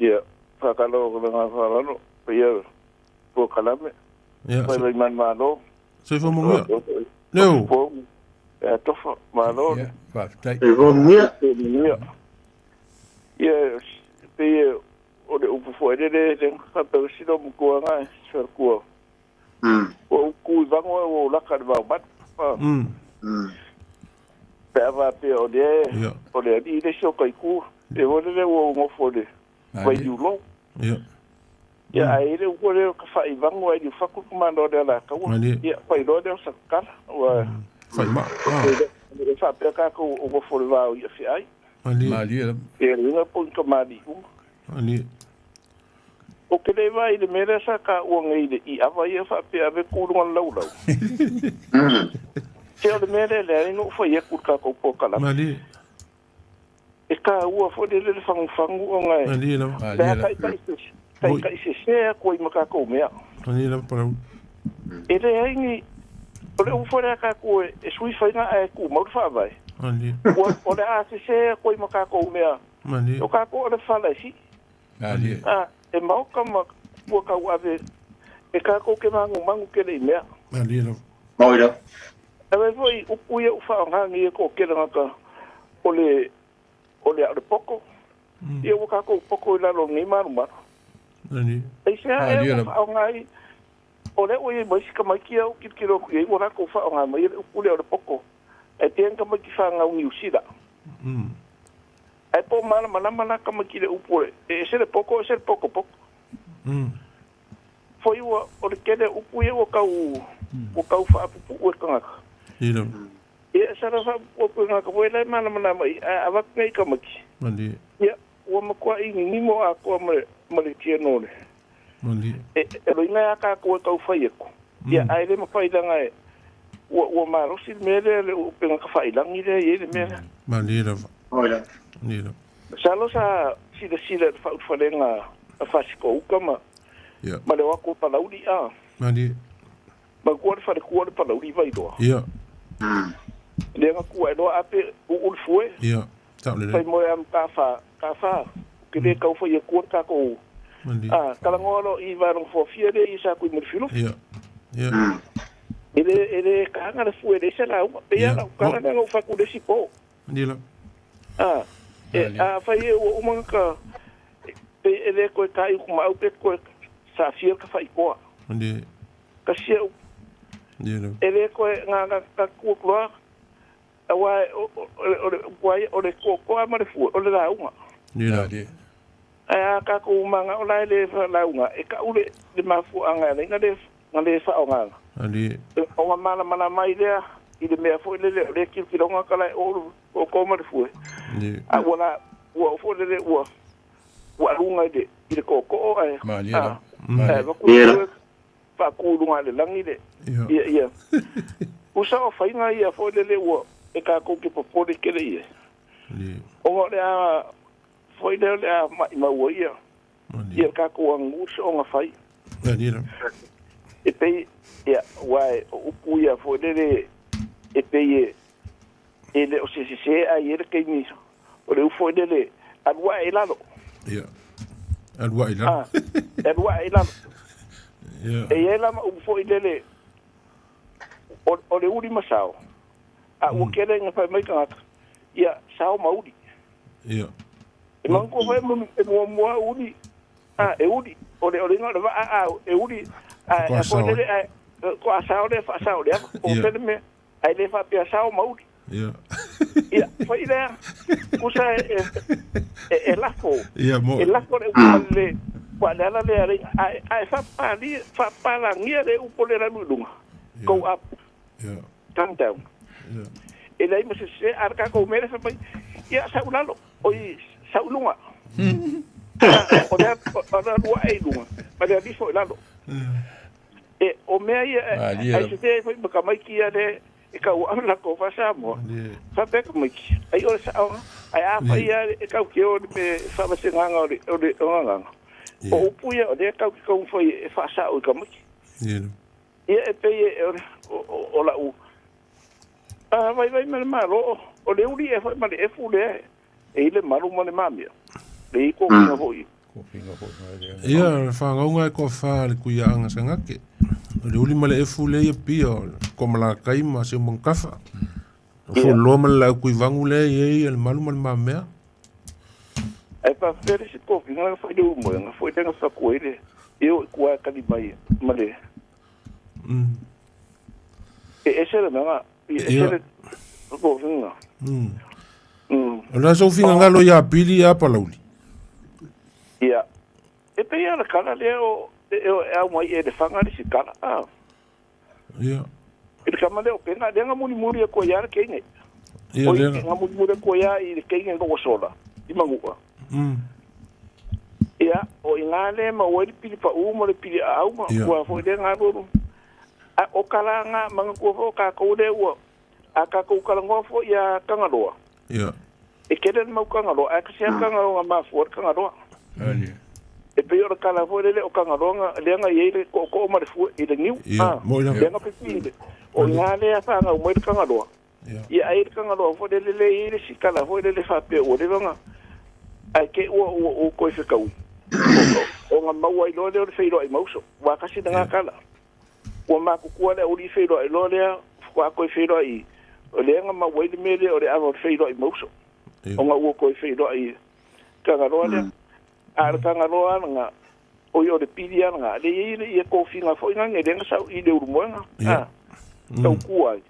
Ia, faatalofa ma le agaga faaaloalo, paia o le polokalame, Ia, fai mai manumalo. Soifua manuia. Leo. Ia tofa, malo. Ia, faafetai. Soifua manuia. Manuia. Ia, pei o le upu foi lele, le faapea silo matua e faletua. Ua ou tu i vago ua ou laka i le vaomalu. Pe a faapea o lea o le alii le isi o taitu, e foi lele ua ou nofo i le vailiulo. Ia, ae i ai le upu lea o ka fai vago ae liufatu le tamaloa o le Alataua. Ia, fai loa lea o sa tatala. Ua e faapea tatou o nofo i le va o ia feai. Malie lava. Ia, le uiga po o ni tamalii uma. Ou te le vaai i le mea lea sa taua nei i le i ava ia faapea ave tu i luga o le laulau. Se o le mea lea leai na ou fai atu i le tatou polokalame. E taua foi lele le fagufagu ona e pe a taitai sese atu ai ma tatou mea. E leai ni o le upu foi lea a tatou e sui faiga ae tumau le faavae. Ua o le a sese atu ai ma tatou mea. O tatou o le fala e sii. A, e maoka ma ua tauave e tatou te manumanu tele i mea. Maui lava. Ae foi upu ia ua faaaoga nei e toatele tagata o le o le o le poto. Ia ua tatou poto i lalo o lenei malumalu. Aisea ea ua faaaoga ai o lea ua i ai ma isi tamaiti ia ou tilotilo atu i ai ua latou faaaoga mai le upu lea o le poto. Ae pei ni tamaiti fanau Niu Sila. Ae po o malamalama la tamaiti i le upu e ese le poto ese le potopoto. Foi ua o le tele o upu ia ua tau ua tau faapupuu e tagata. Ia sala faapupuu atu e tagata foi la e malamalama i ae avatu nei i tamaiti. Ia ua matuai ninimo atoa ma ma le tino le. E loiga ia tatou e tau fai atu. Ia ae le mafai leaga e ua ua malosi le mea lea le upega tafailagi lea e i ai le mea lea. Malie lava. Oi lava. Malie lava. Masalo sa silasila i le faaulufalega a Fasitoo-uta ma ma le o atu o Palauli a. Malie. Manatua le faletua o le Palauli i Vailoa. Ia. Lea na tua loa ape uu le fue. Ia. Sao lelei. Fai moe a ma tafa, tafa. Ou te le tau fai atua le tatou Malie. a talanoa loa i Valogo Foafia lea i sa Tuimalefilofi. Ia. Ia. E le e le taga le fue e leai se lauga. Pei lava lau tala lea na ou fai atu i le isi po. Malie lava. A e afai e ua uma ona ta pe e le toe ta'i utu maau pe toe saafia le tafaitoa. Malie. Tasi e upu. Malie lava. E le toe na na ta tu atu loa aua o le upu lava ia o le toatoa ma le fue o le lauga. Malie lava. Ae a tatou manao la e le lauga e ta'u le le mafuaaga e ala ai ona le faaaogaina. Malie. Ona malamalama ai lea i le mea foi lele o lea kilokiloga kala e o o ko ma le fue. A ua la ua o foi lele ua ua aluga i le i le kookoo ae Malie la. Ae vaku le faatu i luga le lagi le ia ia usa o faiga ia foi lele ua e tatou te popole tele i ai. Ona o le a foi lea o le a maimau ai ia ia le tatou aganuu i soona fai. E pei ia aua o upu ia foi lele e pei e e le o se sese ae i ai le taimi o le upu foi lele alu ae i lalo. Ia. Alu ae i lalo. Ah, e alu ae i lalo. Ia. E i ai la ma upu foi lele o, o le uli ma sao. A ua kele ina fai mai tagata, ia sao ma uli. Ia. E manatua foi e muamua uli, a e uli, o le o le igoa o le vaa a e uli, a Faatoa e foi sao lele a faatoa sao lea faasao i le ava. O Ia. le mea, ae le faapea sao ma uli. Ia. Ia, foi lea, tusa e, e, e lafo. Ia, mo. E lafo le upu ma le, ua le ala lea le, ae, ae faapali, faapalagia le upu le lalu i luga. Go up, Ia. come down. Ia. E leai ma se sese, a o le tatou mea lea fai mai, ia, sau i lalo, oi, sau i luga. O le, o le alu ae i luga, ma le alifo i lalo. E, o mea ia, Malie ai lava. se te foi ma tamaiti ia le, e tau au la ko Samoa. Malie. Faapea tamaiti, ai o le saoga, ai a fai ia e tau ke o le me whawasengaga o le, o le o gagaga. O upu ia o lea tau ki kau fai e whaasao i tamaiti. Ia. Ia e pei e o, o, o, o lau, a vai vai ma le malo, o le uli e foi ma le efu lea, e i le malu ma le mamia. Le i ko kinga foi. Kofiga foi mai lea. Ia, o le whangauga e koa wha le kuiaanga sangake. O le uli ma le efu le ia pia o le ko malakai ma se mangkafa. O Ia. loa ma le lau kui vangu le ia ia le malu ma le mamea. Ai pa fere se kofi nga foi le umo nga foi le nga fa ku ile e o ku a kali mai ma le e ese le nga e ese le kofi nga. O la sofinga ngalo ia pili ia palauli. Ia. E pe ia le kala le o e o e au mai e le fanga le si kala. Ah. Ia. E le kama le o penga le nga muli muli e ko ia le keinge. Ia O le. i nga muli muli e ko ia i le keinge ngo sola. I mangua. Ia, o i ngā le ma o e le pili pa u ma le pili a au ma Ia. ua foi le ngā roro. A o kala ngā manga kua fo ka kou le ua a ka kou kala ngoa fo ia Kangaroa. Ia. E kere le mau Kangaroa, a kasi a Kangaroa ngā mafua le Kangaroa. Ali. E pei o le kala foi lele o Kangaroa nga le nga i le ko ko ma le fue i le niu. Ia, mo ina. Le nga pipi le. O ngā le a whanga o mai le Kangaroa. Ia. Ia ai le Kangaroa foi lele le i le sikala foi lele whapea ua le vanga. Ai ke ua ua ua koe whekaui. O ngā maua i loa lea o le whairoa i mauso. Wā kasi na ngā kala. Ua makukua lea uri whairoa i loa lea, wā koe whairoa i. O lea ngā maua i le mea lea o le awa o le whairoa i mauso. Ia. O ngā ua koe whairoa i Kangaroa lea. A le Kangaroa ana ngā, o i o le pili ana ngā. Le i le ia kōwhinga foi ngā nge lenga sau i le urumoenga. Ia. Ah, tau kua ai.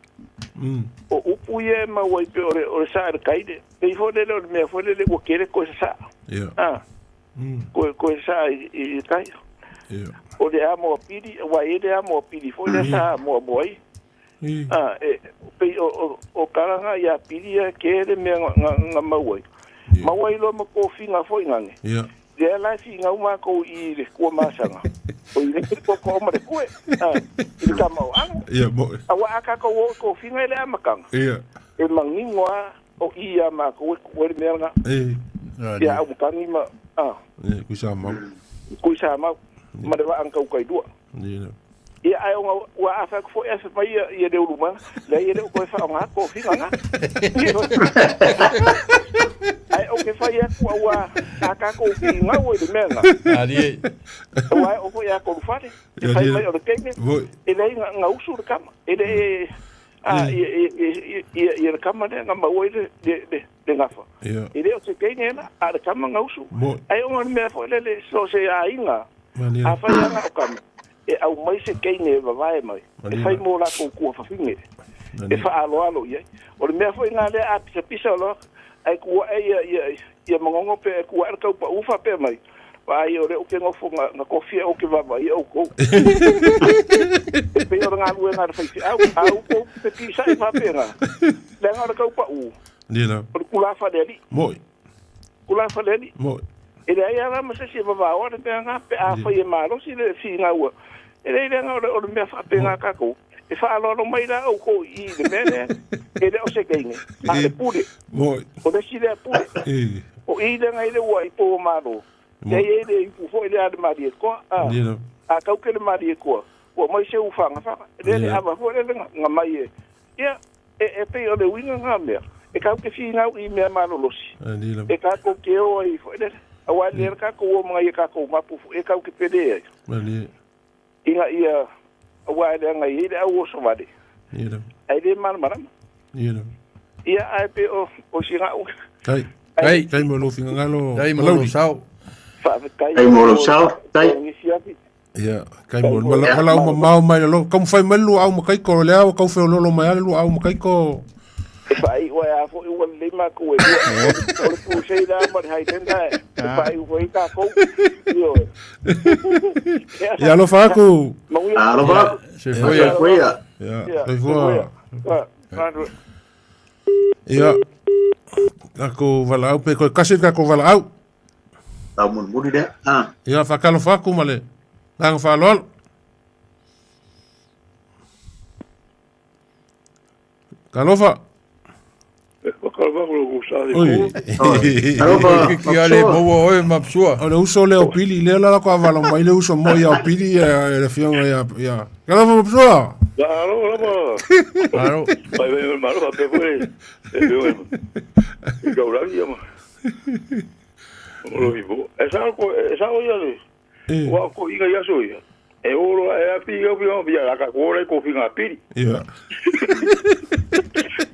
O upu ia e maua i pe o le, o le saa le kaide. Pei foi lele o le mea foi lele ua kere koe sa saa. Ia. Ah, koe, koe saa i, i, i kai. Ia. O le amo a pili, wa e le amo a pili foi le saa moa moa ai. I. Ah, e, pei o, o, o karanga ia pili ia kere mea nga, nga, nga maua ai. Ia. Maua i loa ma kōwhinga foi ngange. Ia. Lea la fi ngau mākou i le kua masanga. O i le koko o ma le kue. Ah, i le kama o anga. Ia mo. A wa a kākou o kōwhinga i le amakanga. Ia. E mangingo a o i a mākou e kue le mea nga. E. Ali. Ia au makangi ma, ah, Ia kui sa mau. kui sa mau. Ma le wa ang kau kai dua. Ia. Ia ai o ngā ua a whaku foi a mai ia, ia le uru Le ia le o koe wha o ngā kōwhinga ngā. Ai o ke whai aku a ua a kākou ki ngau e le mea ngā. Ali. Ua o foi a koru whare. E Ia, whai ia. mai o le keinge. Mo. E lei ngā, ngā usu le kama. E le e, a, i, i, i, i, i le kama le ngā maua i le, le, le, le ngafa. Ia. E le o te keinge la, a le kama ngā usu. Mo. Ai o ngā mea foi le le so se a inga. Malie. A whai anga o kama. E au mai se keinge e wawae mai. E Malie. whai mō lākou kua whawhinge. E Malie. whaaloalo ia. O le mea foi ngā lea a pisa pisa o loa. Ai kua e ia, ia, ia mangongo pe e kua e le kaupa uwha pe mai. Vaai o lea ou te nofo na, na kofia ou te vaavaai outou. E pei o le galuega a le faifeau, a outou fepisa'i faapena, leaga o le taupaʻu, o le tulafa a le Alii. Mo'i. Tulafa a le Alii. Mo'i. E leai lava la ma se isi e vavaoa le mea lena pe afai e malosi le finau a. E leai leaga o le, o le mea faapena tatou, e faaaloalo mai la outou i i le mea lea, e le o se teine, a o le pule. Mo'i. O le isi lea pule. O i lea na i le ua i pou o Malo, e i ai le ipu foi lea a le Malietoa, a, a tau ke le Malietoa, ua aumai se ufagafaga, lea le ava foi lea na mai e, ia, e, e pei o le uiga na mea, e tau ke finau i mea malolosi, e tatou te o ai foi lele, auā e lelei le tatou o ma nai a tatou mapu foi e tau te pele ai, ina ia, auā e leaga e i ai le au oso vale, ae le malamalama. Ia, ae pei o, o sina au. Tai. Tai. Tai mo lou finagalo. Tai mo lou sao. Faafetai. Tai mo lou sao. Tai. Ia, kai mo mala mala uma mao mai lo. Kamu fai mai lu au makai ko le au kau fe lolo mai ale lu au makai ko. E whai ua a foi ua lelei mākou e lua. O le Crusade a ma le Highlander e whai ua i tākou. Ioe. Ia alofa aku. Alofa aku. Soifua. Soifua. Ia, soifua. Ia, takou valaau pe koe kasi takou valaau. Tau mulimuli lea. Ah. Ia, faatalofa atu ma le agaga faaaloalo. Talofa. Oi. Alofa. Ki ale maua oe ma psua. O le uso lea o Pili, lea la ko avala mai le uso mo ia o Pili ia le fionga ia ia. Talofa Mapsua. Malo lava. Malo. Vai vai malo fa pe foi. E pe i kauragi ia ma. O lo vivo. E sa ko e sa o ia le. Ua ko inga ia so ia. E oro e a pi o pi o pi a ka ko re ko finga piri. Ia.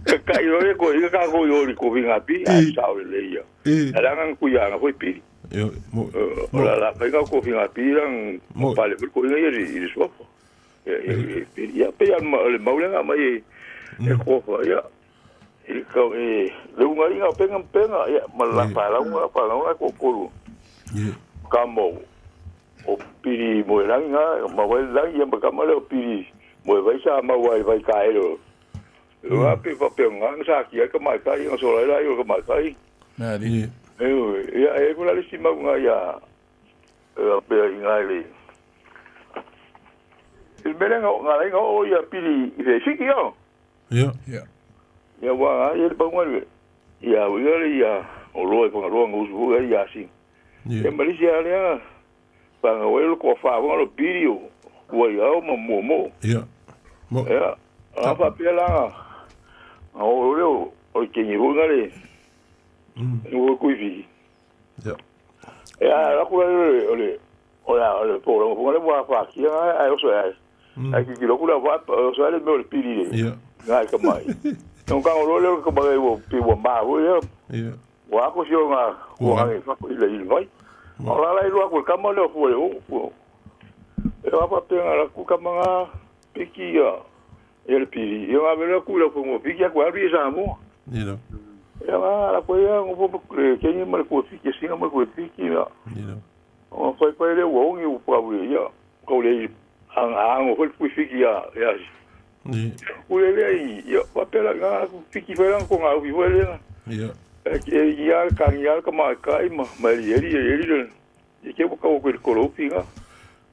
Ka ka i ore ko inga ka ko i ori ko finga piri a sa o le ia. E. A ranga ku ia nga foi piri. Ia. Mo. O la la inga ko finga piri rang Mo. pale ko inga ia i suafa. E e piri ia pe ia ma le maulenga mai e e kofa ia. I ka e le unga inga penga penga ia ma la pa la unga pa la unga ko ko. Ia. Ka mo o piri mo e rangi ngā, ma wai rangi ia ma ka male o piri mo e vai sa ma wai vai ka ero. Ngā pe pa pe ngā sa ki ai ka mai kai ngā sola ira i ka mai kai. Nā di. Ia. E ia e kula le si mau ngā ia e pe i ngā le. Il mele ngā ngā ngā o ia piri i fe siki o. Ia. Ia. Ia wa ngā ia le pau ngā le. Ia o ia le ia o loa i whangaroa ngā usu hui ia sing. Ia. E malisi a lea panga welo ko fa lo piri o ua ia o ma mo mo. Ia. Mo. Ia, a pa pe la. A o le o o ke ni hunga le. O ku fi. Ia. Ia la ku le o le o la o le po lo hunga le wa fa ki a ai o so ai. Ai ki lo ku la wa o so le me o le piri le. Ia. Ngai ka mai. No ka o le ka mai o pi wa ma o ia. Ia. Wa ko si o nga ko ngai fa ko ile ile vai. O la la ilua ku kama le fu le o fu. E wa pa pe nga la ku kama nga piki ya. E le piri. E nga vele ku le fu mo piki ku ari sa mo. Ia. E nga la ku ya ngo fu le ke ni ma ku piki singa ma ku piki ya. Ia. O fa pa le wo ngi u pa u ya. Ko le ang ang o fu piki ya ya. Ia. Ku le le i ya pa pe la nga ku piki fa la ko nga u fu le. Ia. E ia ka ia ka ma ka i ma ma eri eri eri i ke ka o ko ko pinga.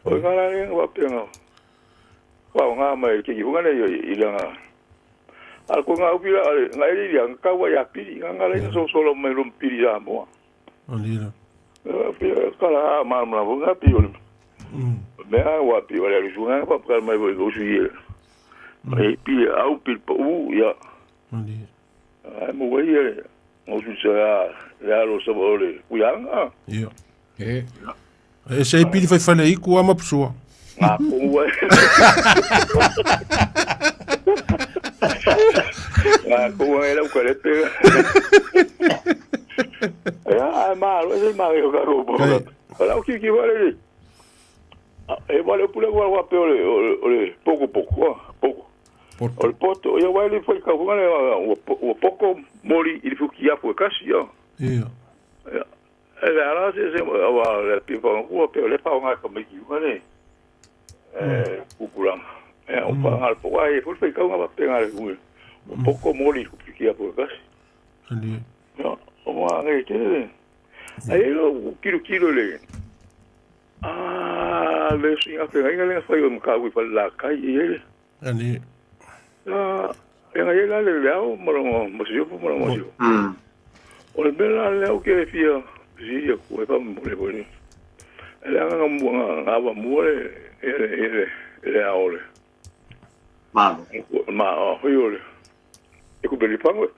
O nga la nga wa pinga. Wa nga mai ke i hunga le i la nga. Al ko nga upi la nga eri ia ka wa ya piri nga nga le so so lo mai lo piri la mo. Ia. Ka la ma ma nga pi o. Me a wa pi wa le sunga pa ka mai bo go su ye. E pi au pi po u ya. Ia. Ai mo wa ye. O su sa ya lo sa bo le. Ku ya nga. Ia. E. E se pili fai fale iku ama psua. Ngā kua. Ngā kua e lau kalepe. Ia, ai malo, e se mare o ka robo. Lau ki ki wale le. E wale pule wa wa pe ole ole poko poko, poko. O le poto, ia wale foi ka hunga le o poko mori i fuki afu e kasi ia. Ia. Ia. E le ala se se awa le pi pa ku pe le pa nga ka mai ki nga le e kupulanga. E o pa nga po ai fu fe ka nga pe nga le ku. O poko moli ku ki a po ka. Ali. No, o ma ngai te. Ai lo kilo kilo le. Ah, le si nga fe nga le fa yo ka ku pa la kai e. Ali. La e nga la le le au mo lo mo si yo mo lo mo si. O le mea la lea ke fia si ia ku e pa mo le bo ni. Le nga mo nga nga wa mo le e le e le ao le. Malo. Ma o ho yo le. E ku beli pango.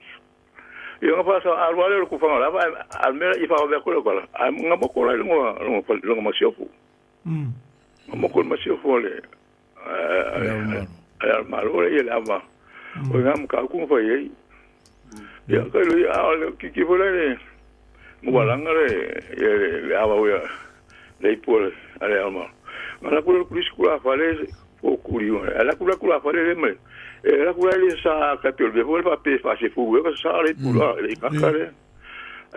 Ia nga pa sa alwa le ku fanga la al mea i fa o ko le ko la. Nga mo ko la ngo ngo ngo ma si ofu. Nga mo ko ma si ofu le. Ai al malo le le ama. O nga mo ka ku fa ye. Ia ka lo ia le ki ki fo le. Mo walanga le ye le ava o ia le ipu le ale ama. Nga la ku le ku ku la fa le o ku ri o. Ala ku la ku la fa le me. E la ku la le sa ka pe le fo pa pe fa se fu ka sa le pu la le ka ka le.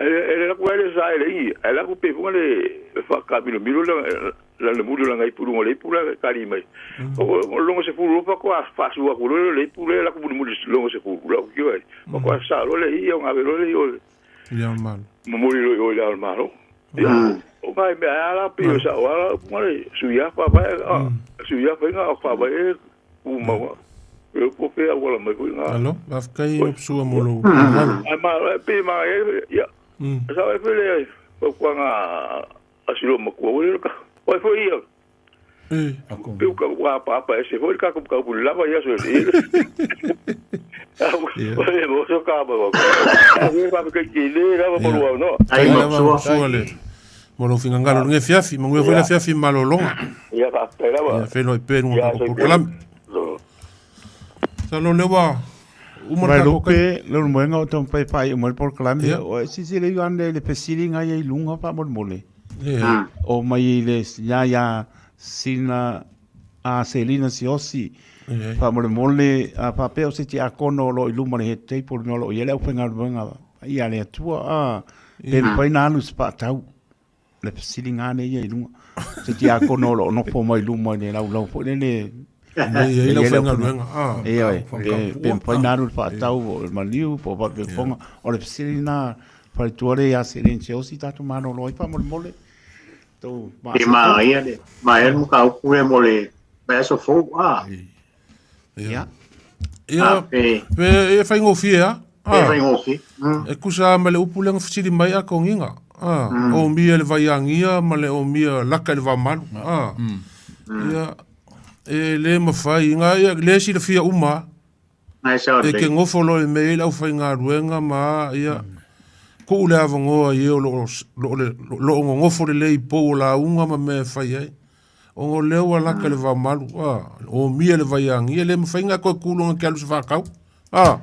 E la ku la le sa le i. Ala ku pe fu le fa ka mi lo la la le mulu la ngai pu le pu la ka li mai. O longo se fu lo pa ko a fa su a ku le le pu le la ku mu longo se fu la ku ki ai. Pa ko a sa lo le i o nga lo le o. Ia malo. Mo mo lo o le malo. Ia. O ngai me ala pi o sa o ala mo le su ia fa ba a su ia fa nga fa ba e u ma wa. E po pe a wala mai ko nga. Alo, faafetai o sua mo lou finagalo. Ai ma pe ma e ia. Sa e pele ko nga asilo ma ko le ka. O foi ia. Pe ka wa pa pa se foi ka ka ku lava ia so e. O e mo so ka ba. E pa ke ki le la ba lo no. Ai ma sua sua le. Mo lou finagalo le fiafi, mo foi le fiafi malolonga. Ia pa pe la ba. Ia felo pe no ka ko kalam. Sa lo le wa. Uma Mai ka ko kai. lupe, le moenga o tau pai pai o mo por kalame. O si si le yuan le pesili ngai ai lunga pa mo mole. O mai le ya ya sina a Selina Siosi. Pa mo mole a pa pe o se ti akono lo iluma le he teipo no lo iele au penga moenga. Ia le atua a pe pai na alu spa tau. Le pesili ngane ia i lunga. Se ti akono lo no po mai luma le lau lau po le le Nei ai lau faigaluega a. E oi, pe mafai na alu le faatau o le maliu po o faapefofoga. O le fesili lena faletua le ia Seleni Siaosi tatou malolo ai faamolemole. Tou E manaia le manaia le mataupu lea mo le vaiaso fou a. Ia. Ia, pe pe e faigofie a. Pe faigofie. E kusa ma le upu lea na fesili mai a kongiga. A, o mia le vaiagia ma le o mia laka i le vamalu. A. Ia, e le mafai nga ia le silafia uma. E ke gofo loa i mea i le aufaigaluega ma ia tuu le avanoa i e o loo loo gogofo lelei i pou o lauga ma mea e fai ai. Ona o lea ua laka i le vamalu, a, omia le vaiagia, e le mafai ona e toe kuluga ke alu se faatau. A,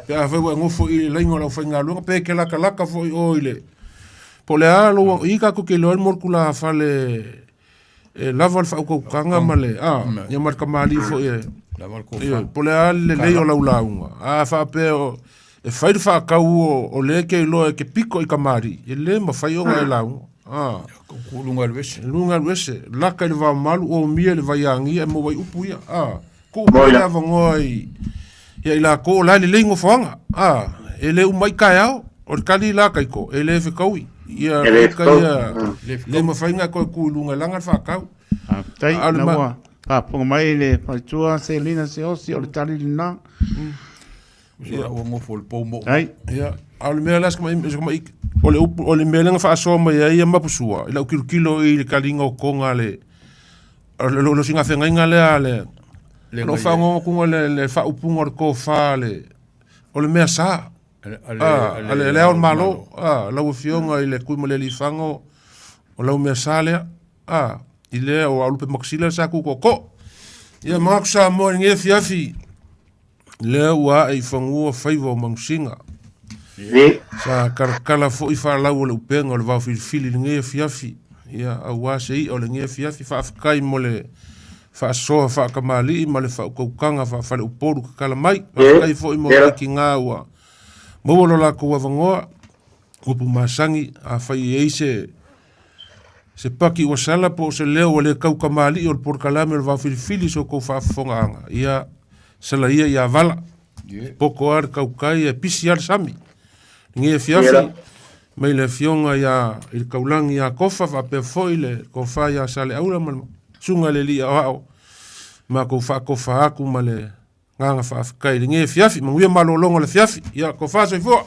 pe afai ua e gofo i le laina o le aufaigaluega, pe e ke lakalaka foi oe i le, po o le a lou, i tatou te iloa ai le molekulafale e lava le faautautaga ma le, a, ia ma le tamalii foi e, ioe, po o le a le lelei o lau lauga. A faapea o, e fai le faatau o, o lea e te iloa e te pito i tamalii, e le mafai ona e lauga. A. Luga alu ese. Luga alu ese. Laka i le vaomalu, omia i le vaiagia e maua ai upu ia. A. Tuu pea le avanoa i, ia i lakou o la e lelei nofoaga. A. E le uma ai taeao. O le tali la taito, e le fetaui. Ia E le ika fetaui. ia, le mafai ona e toe tu i luga e laga le faatau. Faafetai, A o le ina ma- ua faafofoga mai le faletua Selina Siaosi, o le tali lena. Ia ua gofo le pou moo. Ai. Ia, a o le mea la se o le upu, o le mea lea na faasoa mai ai ia Mapusua, i lau tilotilo i le taliga o toga le, o le, o le sigafegaiga lea a le, Le o lou ngai- fagogotuga le, le faaupuga o le tofa le, o le mea sa. Ale, A, le, le ao o le Malo, a, lau afioga i le Tuimalealiifano, o lau mea sa lea, a, i lea o Aulupe Makasila sa tutootoo. Ia, manatu Samoa i lenei afiafi, lea ua ae i fanua faiva o manusina. Sa kalakala foi faalau o le upega o le vaofilifili i lenei afiafi, ia, aua se i'a o lenei afiafi. Faafetai mo le faasoa faatamalii ma le faautautaga faafaleupolu tatala mai. Faafetai foi mo le aikiga ua maua lo latou avanoa. Upu masagi, afai e i ai se se paki ua sala po o se leo ua le kau kamali'i o le polokalame o le vaofilifili i so outou faafofogaaga, ia sala ia ia vala. Poko lava le tautai ae pisi lava le sami. Lenei afiafi, mai le afioga ia i le taulagi ia Kofa faapea foi le tofa ia Saleaula ma le susuga i le alii aoao, matou faatofa atu ma le agaga faafetai i lenei afiafi. Manuia malologa o le afiafi. Ia, tofa soifua.